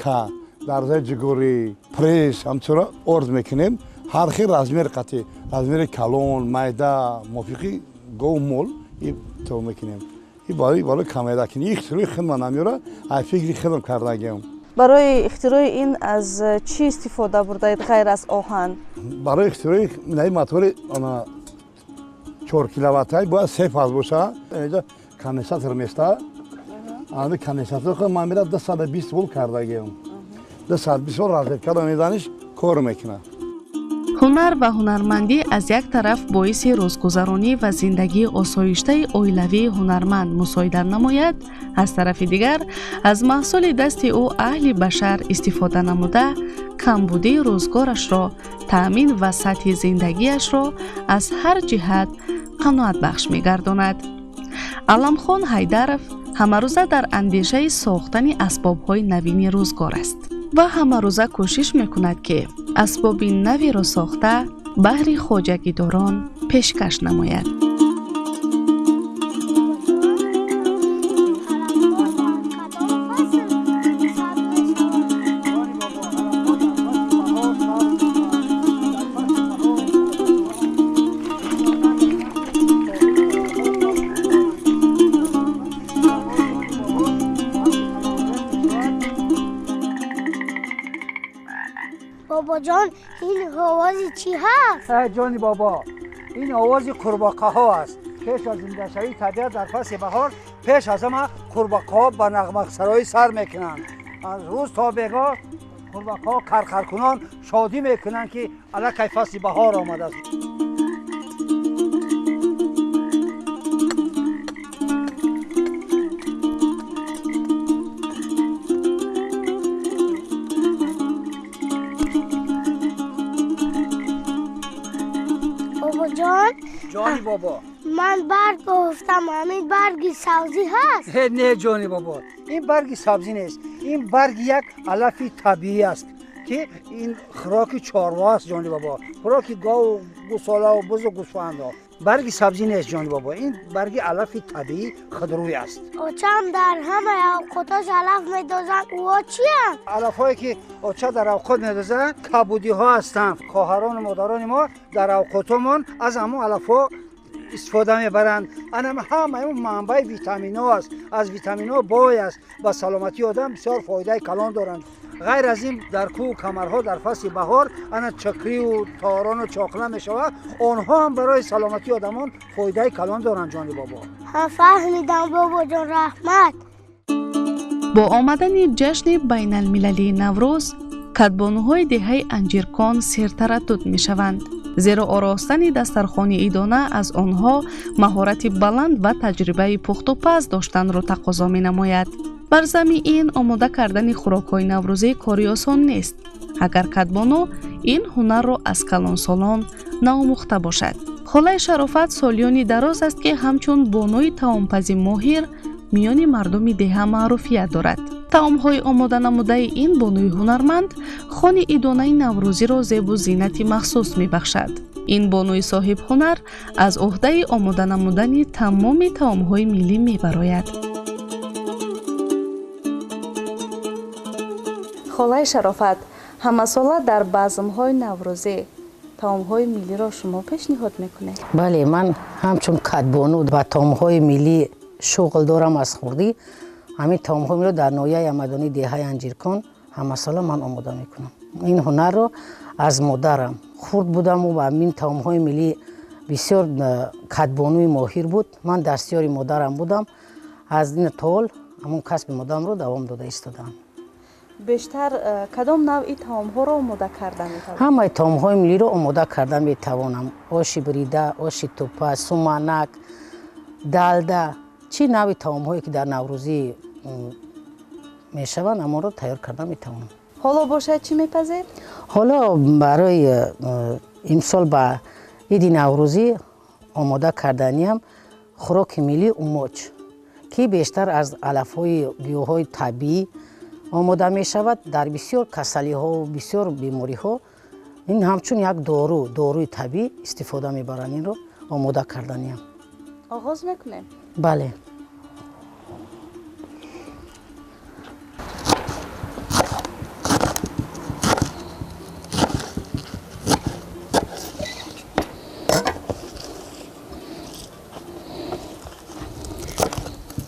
дарзаи ҷугорӣ, пресс ҳамчунин орд мекунем. Ҳар хел размер қатъи, размери калон, майда, мувофиқи гову мол то мекунем. Ин барои камайдакунӣ. Ихтирои худман намеёра, ай фикри худам кардагиам. Барои ихтирои ин аз чӣ истифода бурдаед ғайр аз оҳан? Барои ихтирои ин мотори 4 киловаттай бояд 3 фаз бошад. Инҷа конденсатор места. Ами конденсатор худ ман мера 220 волт кардагиам. 220 волт розеткаро мезаниш кор мекунад. Ҳунар ва ҳунармандӣ аз як тараф боиси рӯзгузаронӣ ва зиндагии осоиштаи оилавии ҳунарманд мусоидат намояд, аз тарафи дигар аз маҳсули дасти ӯ аҳли башар истифода намуда камбудии рӯзгорашро таъмин ва сатҳи зиндагиашро аз ҳар ҷиҳат қаноатбахш мегардонад. Аламхон Ҳайдаров ҳамарӯза дар андешаи сохтани асбобҳои навини рӯзгор аст ва ҳамарӯза кӯшиш мекунад, ки асбоби наверо сохта баҳри хоҷагидорон пешкаш намояд. Бобоҷон, ин овози чӣ ҳаст? Ҷони бобо, ин овози қурбоқаҳо аст. Пеш аз зиндашавии табиат дар фасли баҳор пеш аз ҳама қурбоқаҳо ба нағмасароӣ сар мекунанд. Аз рӯз то бегоҳ қурбоқаҳо карқаркунон шодӣ мекунанд, ки аллакай фасли баҳор омадааст. Ҷони бобо, ман барг гуфтам, ҳамин барги сабзӣ ҳаст? Не ҷони бобо, ин барги сабзӣ нест. Ин барги як алафи табиӣ аст, ки ин хӯроки чорво аст ҷони бобо, хӯроки гову гусолаву бузу гӯсфандо. Барги сабзӣ нест ҷони бобо, ин барги алафи табиӣ худрӯй аст. Очам дар ҳамаи авқоташ алаф медозанд. Ӯо чиянд? Алафҳое ки оча дар авқот медозанд кабудиҳо ҳастанд. Хоҳарону модарони мо дар авқотомон аз ҳамон алафҳо истифода мебаранд. Анам ҳамаи он манбаи витаминҳо аст, аз витаминҳо бой аст, ба саломатии одам бисёр фоидаи калон доранд. Ғайр аз ин дар кӯҳу камарҳо дар фасли баҳор ана чакриву торону чоқла мешавад. Онҳо ҳам барои саломатии одамон фоидаи калон доранд ҷони бобо. Ҳа, фаҳмидам бобоҷон, раҳмат. Бо омадани ҷашни байналмилалии Наврӯз кадбонуҳои деҳаи Анҷиркон сертараддуд мешаванд, зеро оростани дастархони идона аз онҳо маҳорати баланд ва таҷрибаи пухтупаз доштанро тақозо менамояд. Бар зами ин омода кардани хӯрокҳои наврӯзӣ кори осон нест, агар кадбону ин ҳунарро аз калонсолон наомӯхта бошад. Холаи Шарофат солиёни дароз аст, ки ҳамчун бонуи таомпази моҳир миёни мардуми деҳа маъруфият дорад. Таомҳои омода намудаи ин бонуи ҳунарманд хони идонаи наврӯзиро зебу зинати махсус мебахшад. Ин бонуи соҳибҳунар аз ӯҳдаи омода намудани тамоми таомҳои миллӣ мебарояд. Холаи Шарофат, ҳамасола дар базмҳои наврӯзӣ таомҳои миллиро шумо пешниҳод мекунед? Бале, ман ҳамчун кадбону ба таомҳои миллӣ шуғл дорам аз хурдӣ. Ҳамин таомҳои миллиро дар ноҳияи Ҳамадонӣ деҳаи Анҷиркон ҳамасола ман омода мекунам. Ин ҳунарро аз модарам хурд будаму ба ҳамин таомҳои миллӣ бисёр кадбонуи моҳир буд. Ман дастёри модарам будам. Аз ин то ҳол ҳамон касби модарамро давом дода истодаам. Бештар кадом навъи таомҳоро омода карда метавонед? Ҳамаи таомҳои миллиро омода карда метавонам. Оши бурида, оши тупа, суманак, далда, чӣ навъи таомҳое ки дар наврӯзӣ мешаванд, ҳамонро тайёр карда метавонам. Ҳоло бошад чӣ мепазед? Ҳоло барои имсол ба иди наврӯзӣ Омода карданиам хӯроки миллӣ умоч, ки бештар аз алафҳои гиёҳҳои табиӣ омода мешавад. Дар бисёр касалиҳо, бисёр бемориҳо ин ҳамчун як дору, доруи табиӣ истифода мебаранд. Инро омода карданиам. Оғоз мекунем? Бале.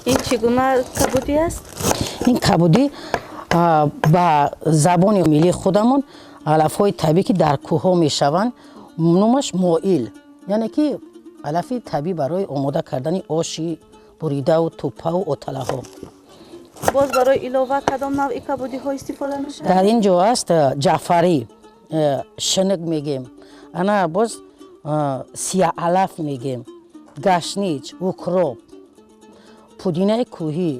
Ин чӣ гуна кабудӣ аст? Ин кабудӣ ба забони миллии худамон алафҳои табиӣ, ки дар кӯҳҳо мешаванд, номаш моил, яъне ки алафи табиӣ барои омода кардани оши буридаву тӯппаву оталаҳо. Боз барои илова кадом навъи кабудиҳо истифода мешавад? Дар ин ҷо аст ҷаъфарӣ, шиник мегем, ана боз сияалаф мегем, гашнич, укроп, пудинаи кӯҳӣ,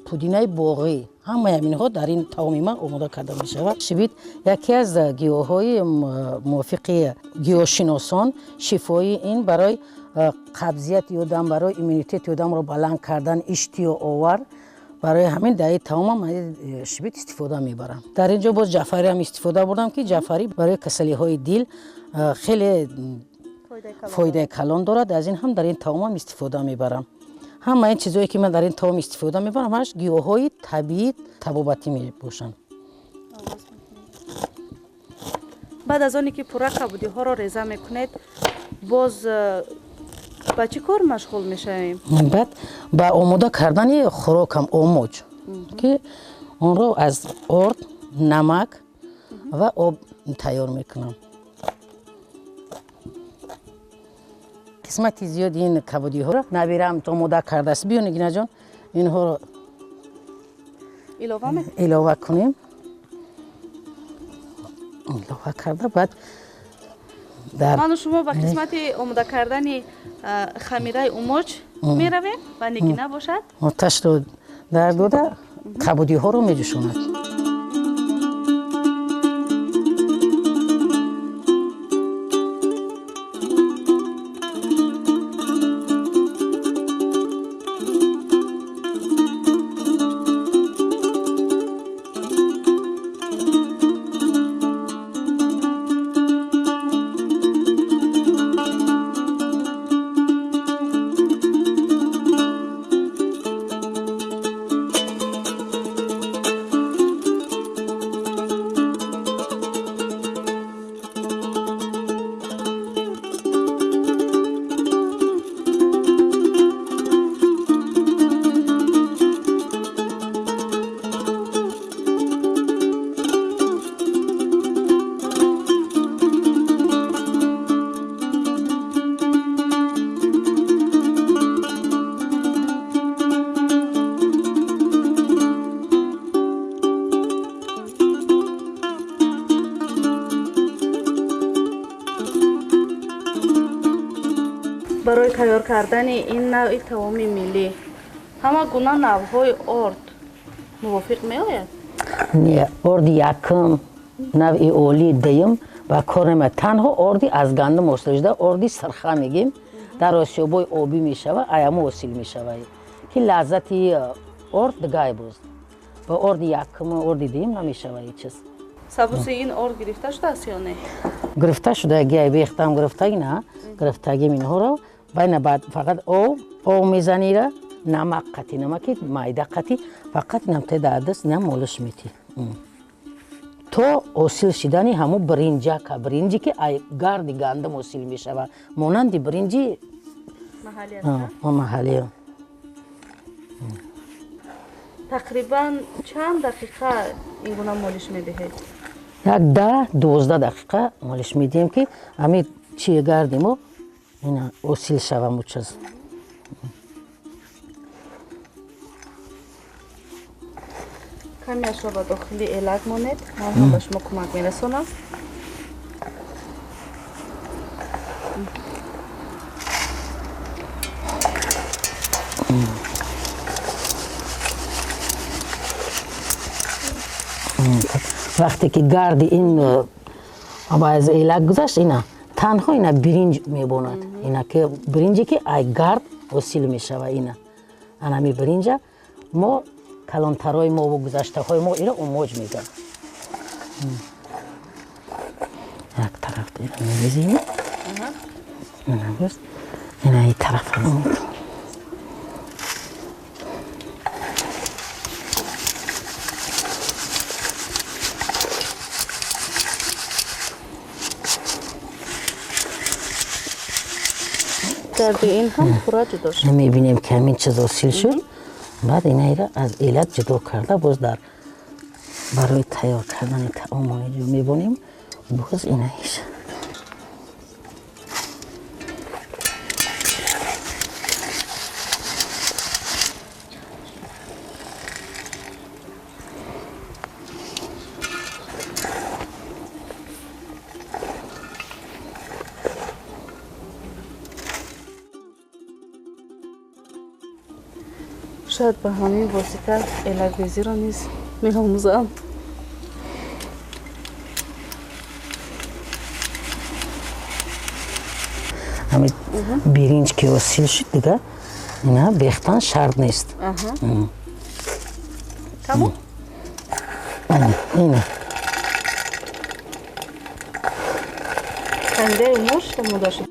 пудинаи боғӣ. Ҳамаи ҳаминҳо дар ин таоми ман омода карда мешавад. Шибит яке аз гиёҳҳои мувофиқи гиёҳшиносон шифоӣ, ин барои қабзияти одам, барои иммунитети одамро баланд кардан, иштиёовар. Барои ҳамин дар ин таомам ман шибит истифода мебарам. Дар ин ҷо боз ҷаъфариам истифода бурдам, ки ҷаъфарӣ барои касалиҳои дил хеле фоидаи калон дорад. Аз ин ҳам дар ин таомам истифода мебарам. Ҳама ин чизое, ки ман дар ин таом истифода мебарам, ҳамаш гиёҳҳои табиӣ табобатӣ мебошанд. Баъд аз оне ки пурра кабудиҳоро реза мекунед, боз ба чӣ кор машғул мешавем? Баъд ба омода кардани хӯрокам омоҷ, ки онро аз орд, намак ва об тайёр мекунам. Қисмати зиёди ин кабудиҳоро набираам омода кардааст. Биё, Нигинаҷон, инҳоро илова кунем. Илова карда баъд дар Ману шумо ба қисмати омода кардани хамираи умоч меравем ва Нигина бошад оташро дар дода кабудиҳоро меҷӯшонад. Барои тайёр кардани ин навъи таоми миллӣ ҳама гуна навъҳои орд мувофиқ меояд? Не, орди якум, навъи олии дуюм ба кор намеояд. Танҳо орди аз гандум ҳосил шуда, орди сирха мегем, дар осиёбои обӣ мешавад, аямо ҳосил мешавад, ки лаззати орд дигай боз. Ба орди якум, орди дуюм намешавад ҳеҷ чиз. Сабуси ин орд гирифта шудааст ё не? Гирифта шуда, гиай бехтам гирифтаги, на гирифтагим инҳоро. Байна баъд фақат об мезанира, намак қатӣ, намаки майда қатӣ, фақат намте дар даст инам молиш метӣ то ҳосил шидани ҳамун биринҷака, биринҷе ки ай гарди гандум ҳосил мешавад, монанди биринҷи маҳаллӣ. Тақрибан чанд дақиқа ин гуна молиш медиҳед? Як 10-12 дақиқа молиш медиҳем, ки ҳамин чи гарди мо ина ҳосил шава мучиз. Камеашро ба дохили элак монед, ман ҳам ба шумо кӯмак мерасонам. Вақте ки гарди ин аз элак гузашт, ина Танҳо ина биринҷ мебонад. Ина ки биринҷе ки ай гард ҳосил мешава ина. Анами биринҷа мо калонтарҳои мо ва гузаштаҳои мо ира умоҷ мегӯянд. Як тараф ира мерезем. Ина боз ина и тараф. Гарди ин ҳам пурра ҷудо шуд. Мебинем ки ҳамин чиз ҳосил шуд. Баъд инаира аз элак ҷудо карда боз дар барои тайёр кардани таомон ҷо мебонем. Боз инаиш. Шояд ба ҳамин восита элакбезиро низ меомӯзам. Ҳамин биринҷ ки ҳосил шуд, дига ина бехтан шарт нест. Тамом? Ина. Хамираи умош омода шуд.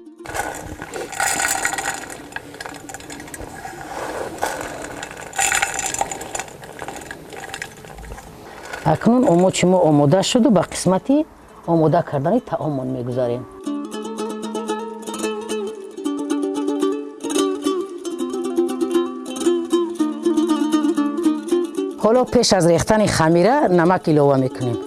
Акнун омочи мо омода шуду ба қисмати омода кардани таомон мегузарем. Ҳоло пеш аз рехтани хамира намак илова мекунем.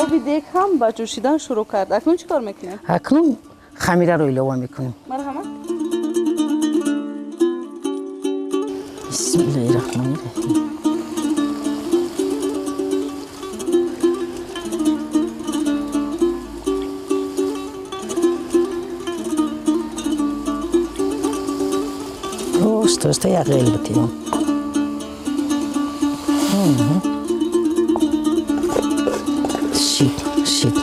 Оби дег ҳам ба ҷӯшидан шурӯъ кард. Акнун чӣ кор мекунем? Акнун хамираро илова мекунем. Марҳамат. Бисмиллаҳи раҳмони раҳим. Оста оста як ғел битиём. Шид, шид.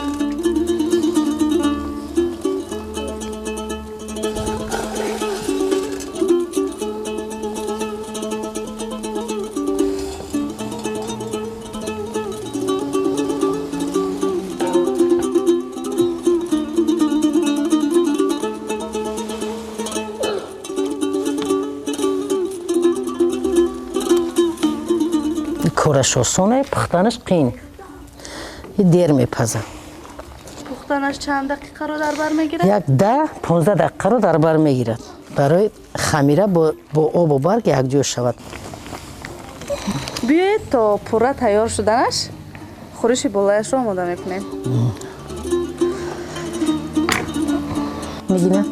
Кораш осоне, пухтанаш қин. Дер мепазад. Пухтанаш чанд дақиқаро дар бар мегирад? 10-15 дақиқаро дар бар мегирад. Барои хамира бо обу барг якҷо шавад. Биёед то пурра тайёр шуданаш хӯриши болояшро омода мекунем. Мегина?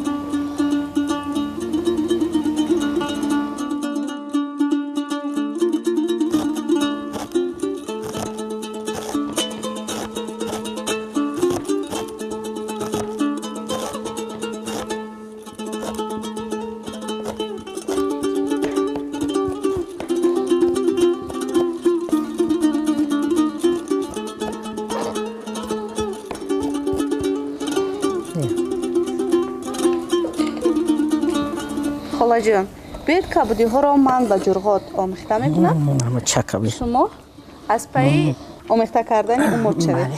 Холаҷон, биёед кабудиҳоро ман ба ҷурғот омехта мекунам. Шумо аз пайи омехта кардани умод шавед.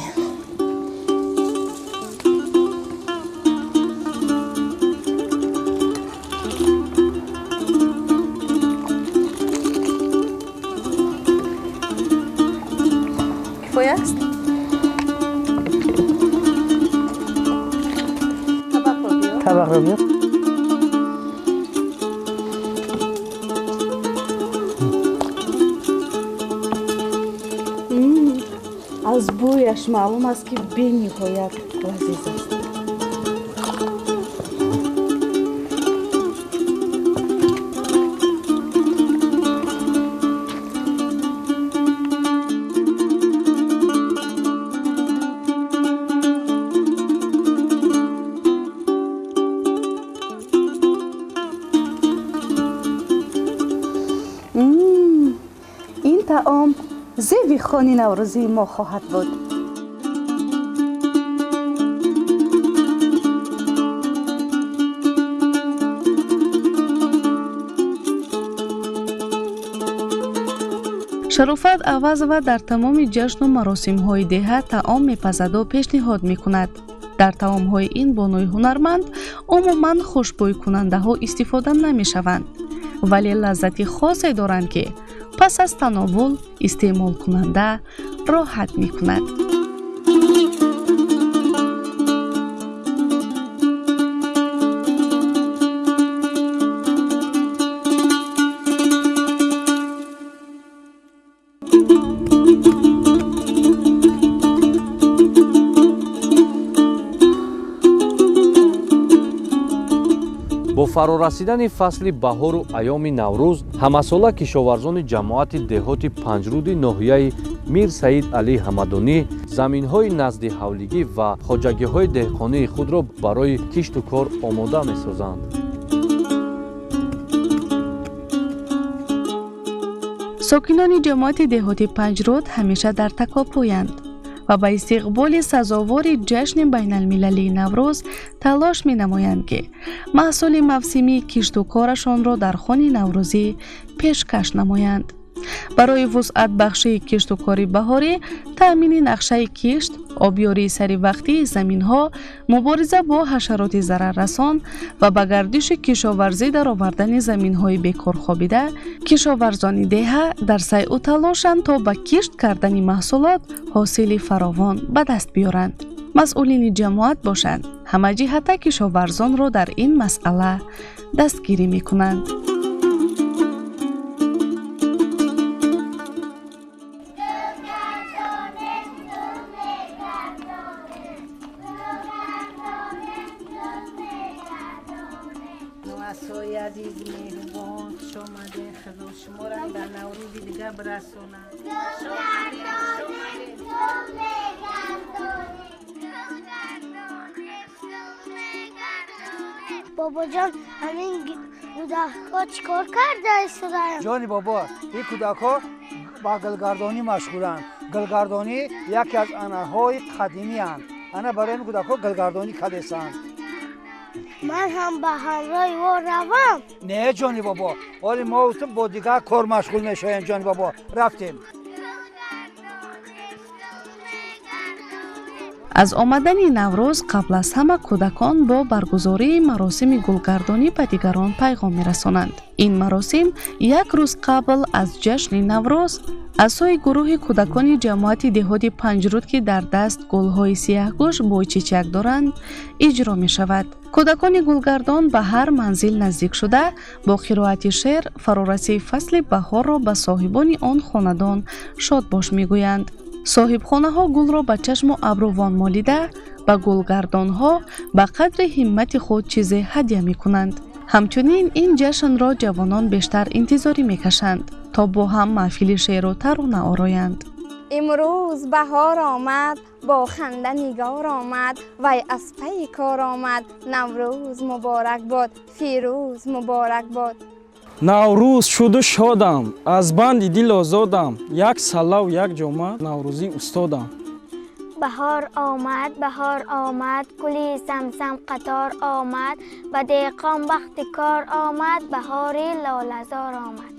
Кифоя аст? Табақро биёр. Аз бӯяш маълум аст, ки бениҳоят лазиз аст. Зеби хони наврӯзии мо хоҳад буд. Шарофат Авазова дар тамоми ҷашну маросимҳои деҳа таом мепазаду пешниҳод мекунад. Дар таомҳои ин бонуи ҳунарманд умуман хушбӯйкунандаҳо истифода намешаванд, вале лаззати хосе доранд, ки пас аз тановул истеъмолкунанда роҳат мекунад. Бо фарорасидани фасли баҳору айёми Наврӯз ҳамасола кишоварзони ҷамоати деҳоти Панҷруди ноҳияи Мир Саид Алӣ Ҳамадонӣ заминҳои назди ҳавлигӣ ва хоҷагиҳои деҳқонии худро барои кишту кор омода месозанд. Сокинони ҷамоати деҳоти Панҷруд ҳамеша дар такопӯянд ва ба истиқболи сазовори ҷашни байналмилалии Наврӯз талош менамоянд, ки маҳсули мавсимии кишту корашонро дар хони наврӯзӣ пешкаш намоянд. Барои вусъатбахшии киштукори баҳорӣ, таъмини нақшаи кишт, обёрии саривақтии заминҳо, мубориза бо ҳашароти зараррасон ва ба гардиши кишоварзӣ даровардани заминҳои бекорхобида, кишоварзони деҳа дар сайъу талошанд, то ба кишт кардани маҳсулот ҳосили фаровон ба даст биёранд. Масъулини ҷамоат бошанд, ҳамаҷиҳата кишоварзонро дар ин масъала дастгирӣ мекунанд. Нуасои азиз, меҳрубон, хуш омадед. Худо шуморо дар Наврӯзи дигар бирасонад. Бобоҷон, ҳамин кӯдакҳо чӣ кор карда истодаанд? Ҷони бобо, ин кӯдакҳо ба гулгардонӣ машғуланд. Гулгардонӣ яке аз анъанаҳои қадимианд. Ана барои ин кӯдакҳо гулгардонӣ кардесанд. Ман ҳам ба ҳамроҳи ӯ равам? Не, ҷони бобо, ҳоли мо бо дигар кор машғул мешавем. Ҷони бобо, рафтем. Аз омадани Наврӯз қабл аз ҳама кӯдакон бо баргузории маросими гулгардонӣ ба дигарон пайғом мерасонанд. Ин маросим як рӯз қабл аз ҷашни Наврӯз аз сӯи гурӯҳи кӯдакони ҷамоати деҳоти Панҷруд, ки дар даст гулҳои сияҳгӯш бо чичак доранд, иҷро мешавад. Кӯдакони гулгардон ба ҳар манзил наздик шуда, бо қироати шеър фарорасии фасли баҳорро ба соҳибони он хонадон шодбош мегӯянд. Соҳибхонаҳо гулро ба чашму абрувон молида, ба гулгардонҳо ба қадри ҳиммати худ чизе ҳадя мекунанд. Ҳамчунин ин ҷашнро ҷавонон бештар интизорӣ мекашанд, то бо ҳам маҳфили шеъру тарона ороянд. Имрӯз баҳор омад, бо ханда нигор омад, вай аз пайи кор омад. Наврӯз муборак бод, фирӯз муборак бод. Наврӯз шуду шодам, аз банди дил озодам, як саллаву як ҷома наврӯзӣ устодам. Баҳор омад, баҳор омад, гули самсам қатор омад, ба деҳқон вақти кор омад, баҳори лолазор омад.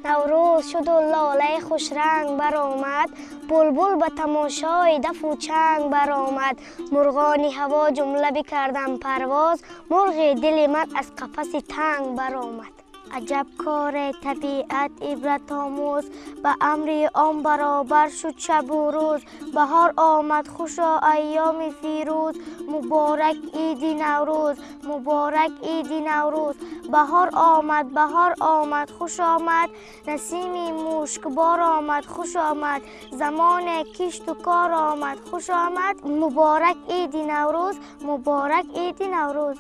Наврӯз шуду лолаи хушранг баромад, булбул ба тамошои дафу чанг баромад. Мурғони ҳаво ҷумла бикардам парвоз, мурғи дили ман аз қафаси танг баромад. Аҷаб коре табиат ибратомӯз, ба амри он баробар шуд шабу рӯз. Баҳор омад, хушо айёми фирӯз, муборак иди Наврӯз, муборак иди Наврӯз. Баҳор омад, баҳор омад, хуш омад, насими мушкбор омад, хуш омад, замоне кишту кор омад, хуш омад, муборак иди Наврӯз, муборак иди Наврӯз.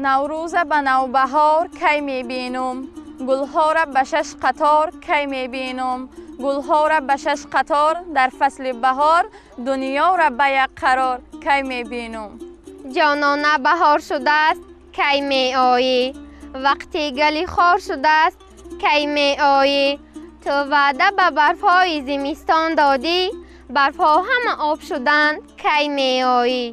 Наврӯза ба навбаҳор кай мебинум, гулҳора ба шаш қатор кай мебинум, гулҳора ба шаш қатор дар фасли баҳор, дунёра ба як қарор кай мебинум. Ҷонона баҳор шудааст, кай меоӣ? Вақти гали хор шудааст, кай меоӣ? Ту ваъда ба барфҳои зимистон додӣ, барфҳо ҳама об шуданд, кай меоӣ?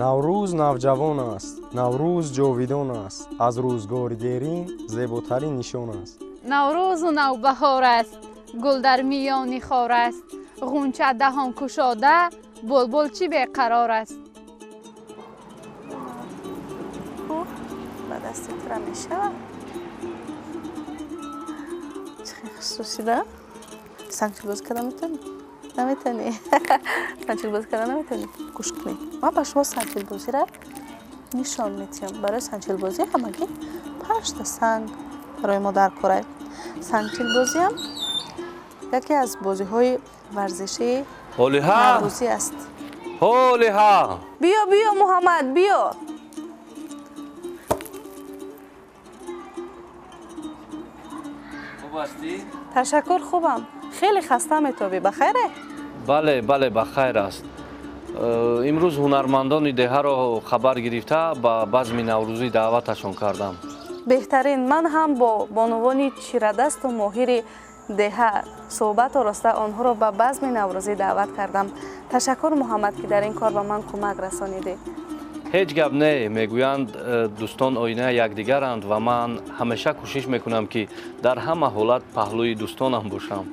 Наврӯз навҷавон аст, Наврӯз ҷовидон аст, аз рӯзгори дерин зеботарин нишон аст. Наврӯзу навбаҳор аст, гул дар миёни хор аст, ғунча даҳон кушода, булбул чӣ беқарор аст. Ба дасти тура мешавад. Чӣ хусусӣ да? Сангчилбозӣ карда метавонӣ? Наметавонӣ? Сангчилбозӣ карда наметавонӣ? Гӯш кунед. Ман ба шумо сангчилбозиро нишон медиҳам. Барои сангчилбозӣ ҳамагӣ 5та санг барои мо дар кор аст. Сангчилбозиам яке аз бозиҳои варзишии наврӯзӣ аст. Ҳолиҳа! Биё, биё, Муҳаммад, биё. Хуб ҳастӣ? Ташаккур, хубам. Хеле хаста метобӣ, ба хайре? Бале, бале, ба хайр аст. Имрӯз ҳунармандони деҳаро хабар гирифта ба базми наврӯзӣ даъваташон кардам. Беҳтарин. Ман ҳам бо бонувони чирадасту моҳири деҳа суҳбат ороста онҳоро ба базми наврӯзӣ даъват кардам. Ташаккур, Муҳаммад, ки дар ин кор ба ман кӯмак расонидӣ. Ҳеҷ гап не, мегӯянд дӯстон оинаи якдигаранд ва ман ҳамеша кӯшиш мекунам, ки дар ҳама ҳолат паҳлӯи дӯстонам бошам.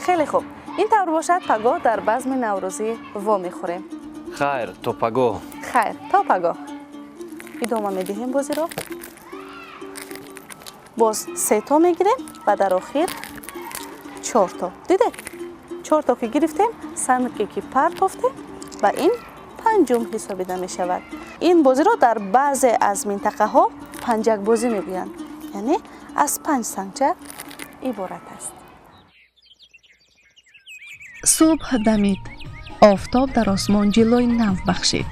Хеле хуб. Ин тавр бошад, пагоҳ дар базми наврӯзӣ вомехӯрем. Хайр, то пагоҳ. Хайр, то пагоҳ. Идома медиҳем бозиро. Боз 3 то мегирем ва дар охир 4 то. Дидед? 4 то ки гирифтем, санге ки партофтем ва ин панҷум ҳисобида мешавад. Ин бозиро дар баъзе аз минтақаҳо панҷакбозӣ мегӯянд, яъне аз 5 сангча иборат аст. Субҳ дамид, офтоб дар осмон ҷилои нав бахшид.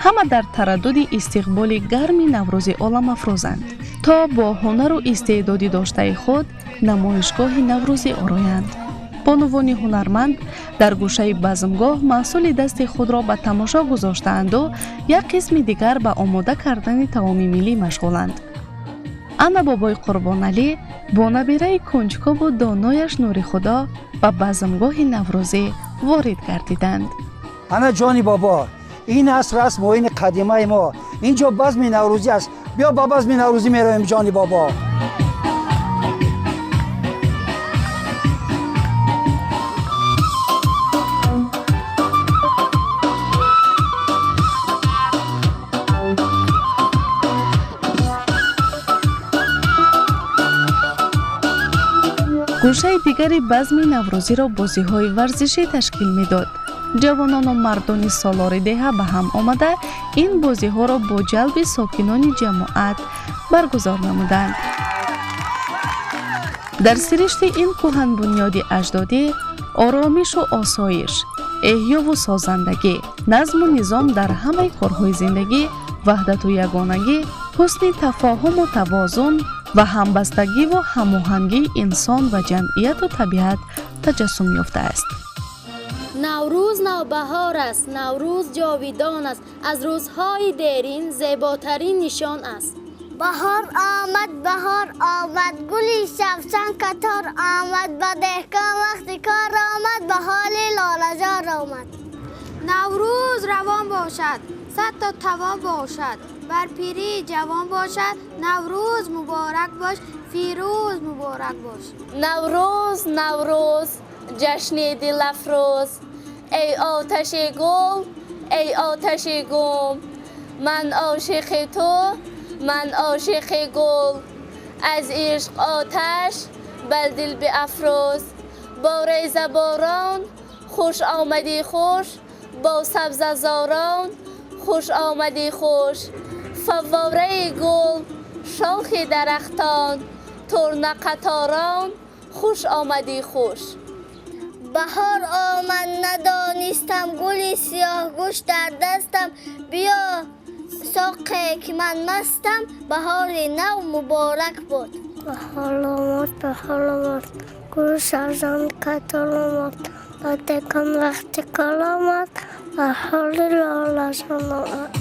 Ҳама дар тараддуди истиқболи гарми наврӯзи оламафрӯзанд, то бо ҳунару истеъдоди доштаи худ намоишгоҳи наврӯзӣ ороянд. Бонувони ҳунарманд дар гӯшаи базмгоҳ маҳсули дасти худро ба тамошо гузоштаанду як қисми дигар ба омода кардани таоми миллӣ машғуланд. Ана бобои Қурбоналӣ бо набираи кунҷкову донояш Нурихудо ба базмгоҳи наврӯзӣ ворид гардиданд. Ана ҷони бобо, ин аст расму оини қадимаи мо. Инҷо базми наврӯзӣ аст. Биё, ба базми наврӯзӣ меравем, ҷони бобо. Гӯшаи дигари базми наврӯзиро бозиҳои варзишӣ ташкил медод. Ҷавонону мардони солори деҳа ба ҳам омада, ин бозиҳоро бо ҷалби сокинони ҷамоат баргузор намуданд. Дар сиришти ин кӯҳанбунёди аҷдодӣ оромишу осоиш, эҳёву созандагӣ, назму низом дар ҳамаи корҳои зиндагӣ, ваҳдату ягонагӣ, ҳусни тафоҳуму тавозун ва ҳамбастагиву ҳамоҳангии инсон ва ҷамъияту табиат таҷассум ёфтааст. Наврӯз навбаҳор аст, Наврӯз ҷовидон аст, аз рӯзҳои дерин зеботарин нишон аст. Баҳор омад, баҳор омад, гули савсан қатор омад, ба деҳқон вақти кор омад, ба ҳоли лолазор омад. Наврӯз равон бошад, садто тавон бошад, бар пирии ҷавон бошад. Наврӯз муборак бош, фирӯз муборак бош. Наврӯз, Наврӯз, ҷашни дилафрӯз, эй оташи гул, эй оташи гум, ман ошиқи ту, ман ошиқи гул. Аз ишқ оташ бар дил биафрӯз. Бо резаборон хуш омадӣ хуш, бо сабзазорон хуш омадӣ хуш. Фаввораи гул, шохи дарахтон, турнақаторон хуш омадӣ хуш. Баҳор омад, надонистам, гули сиёҳгӯш дар дастам. Биё соқе, ки ман мастам, баҳори нав муборак бод. Баҳор омад, баҳор омад, гул савсан қатор омад, ба деҳқон вақти кор омад, баҳори лолазор омад.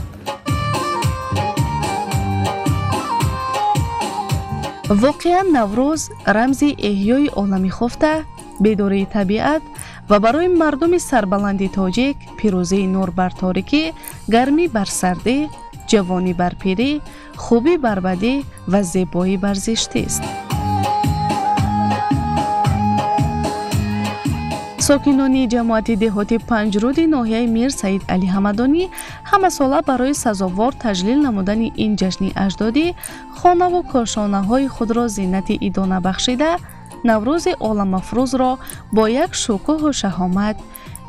Воқеан Наврӯз рамзи эҳёи олами хуфта, бедории табиат ва барои мардуми сарбаланди тоҷик пирӯзии нур бар торикӣ, гармӣ бар сардӣ, ҷавонӣ бар пирӣ, хубӣ бар бадӣ ва зебоӣ бар зиштист. Сокинони ҷамоати деҳоти Панҷруди ноҳияи Мир Саид Али Ҳамадонӣ ҳамасола барои сазовор таҷлил намудани ин ҷашни аҷдодӣ хонаву кошонаҳои худро зинати идона бахшида, Наврӯзи оламафрӯзро бо як шукӯҳу шаҳомат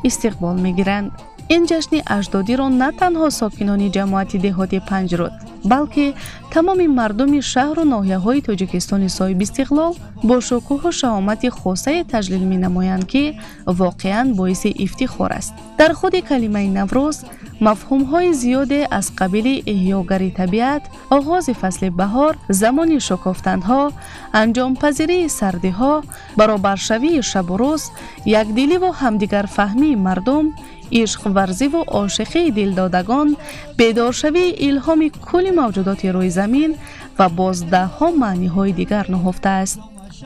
истиқбол мегиранд. Ин ҷашни аҷдодиро на танҳо сокинони ҷамоати деҳоти Панҷруд, балки тамоми мардуми шаҳру ноҳияҳои Тоҷикистони соҳибистиқлол бо шукӯҳу шаҳомати хосае таҷлил менамоянд, ки воқеан боиси ифтихор аст. Дар худи калимаи Наврӯз мафҳумҳои зиёде аз қабили эҳёгари табиат, оғози фасли баҳор, замони шукуфтанҳо, анҷомпазирии сардиҳо, баробаршавии шабу рӯз, якдиливу ҳамдигарфаҳмии мардум, ишқварзиву ошиқии дилдодагон, бедоршавии илҳоми кулли мавҷудоти рӯи замин ва боз даҳҳо маъниҳои дигар нуҳуфтааст.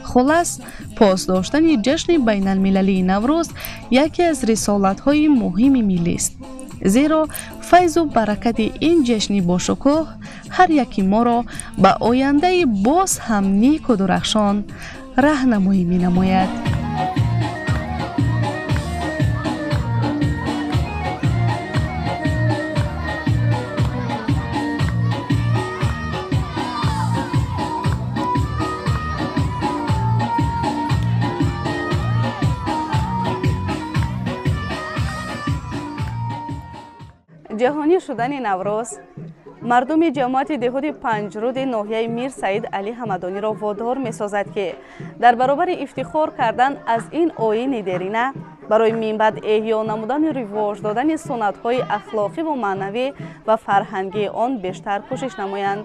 Хулас, пос доштани ҷашни байналмилалии Наврӯз яке аз рисолатҳои муҳими миллист. Зеро файзу баракати ин ҷашни бошукӯҳ ҳар яки моро ба ояндаи боз ҳам неку дурахшон раҳнамоӣ менамояд. Ҷаҳонӣ шудани Наврӯз мардуми ҷамоати деҳоти Панҷруди ноҳияи Мир Саид Али Ҳамадониро водор месозад, ки дар баробари ифтихор кардан аз ин оини дерина барои минбаъд эҳё намудани ривоҷ додани суннатҳои ахлоқиву маънавӣ ва фарҳангии он бештар кӯшиш намоянд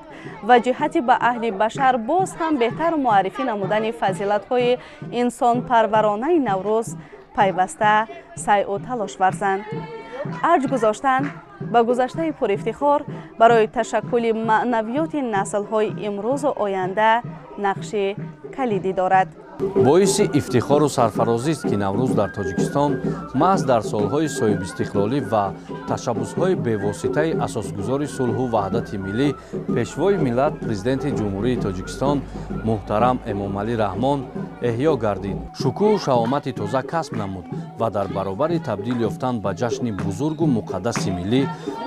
ва ҷиҳати ба аҳли башар боз ҳам беҳтар муаррифӣ намудани фазилатҳои инсонпарваронаи Наврӯз пайваста сайъу талош варзанд. Арҷ гузоштан ба гузаштаи пурифтихор барои ташаккули маънавиёти наслҳои имрӯзу оянда нақши калидӣ дорад. Боиси ифтихору сарфарозист, ки Наврӯз дар Тоҷикистон маҳз дар солҳои соҳибистиқлолӣ ва ташаббусҳои бевоситаи асосгузори сулҳу ваҳдати миллӣ, Пешвои миллат, Президенти Ҷумҳурии Тоҷикистон муҳтарам Эмомалӣ Раҳмон эҳё гардид, шукӯҳу шаҳомати тоза касб намуд ва дар баробари табдил ёфтан ба ҷашни бузургу муқаддаси миллӣ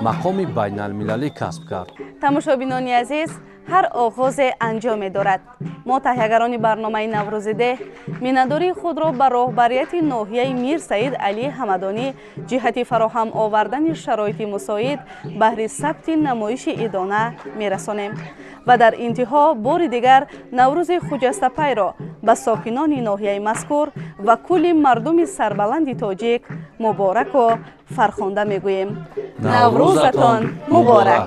мақоми байналмилалӣ касб кард. Тамошобинони азиз, ҳар оғозе анҷоме дорад. Мо таҳиягарони барномаи Наврӯзи деҳ миннатдории худро ба роҳбарияти ноҳияи Мир Саид Али Ҳамадонӣ ҷиҳати фароҳам овардани шароити мусоид баҳри сабти намоиши идона мерасонем ва дар интиҳо бори дигар Наврӯзи хуҷастапайро ба сокинони ноҳияи мазкур ва кулли мардуми сарбаланди тоҷик мубораку фархонда мегӯем. Наврӯзатон муборак!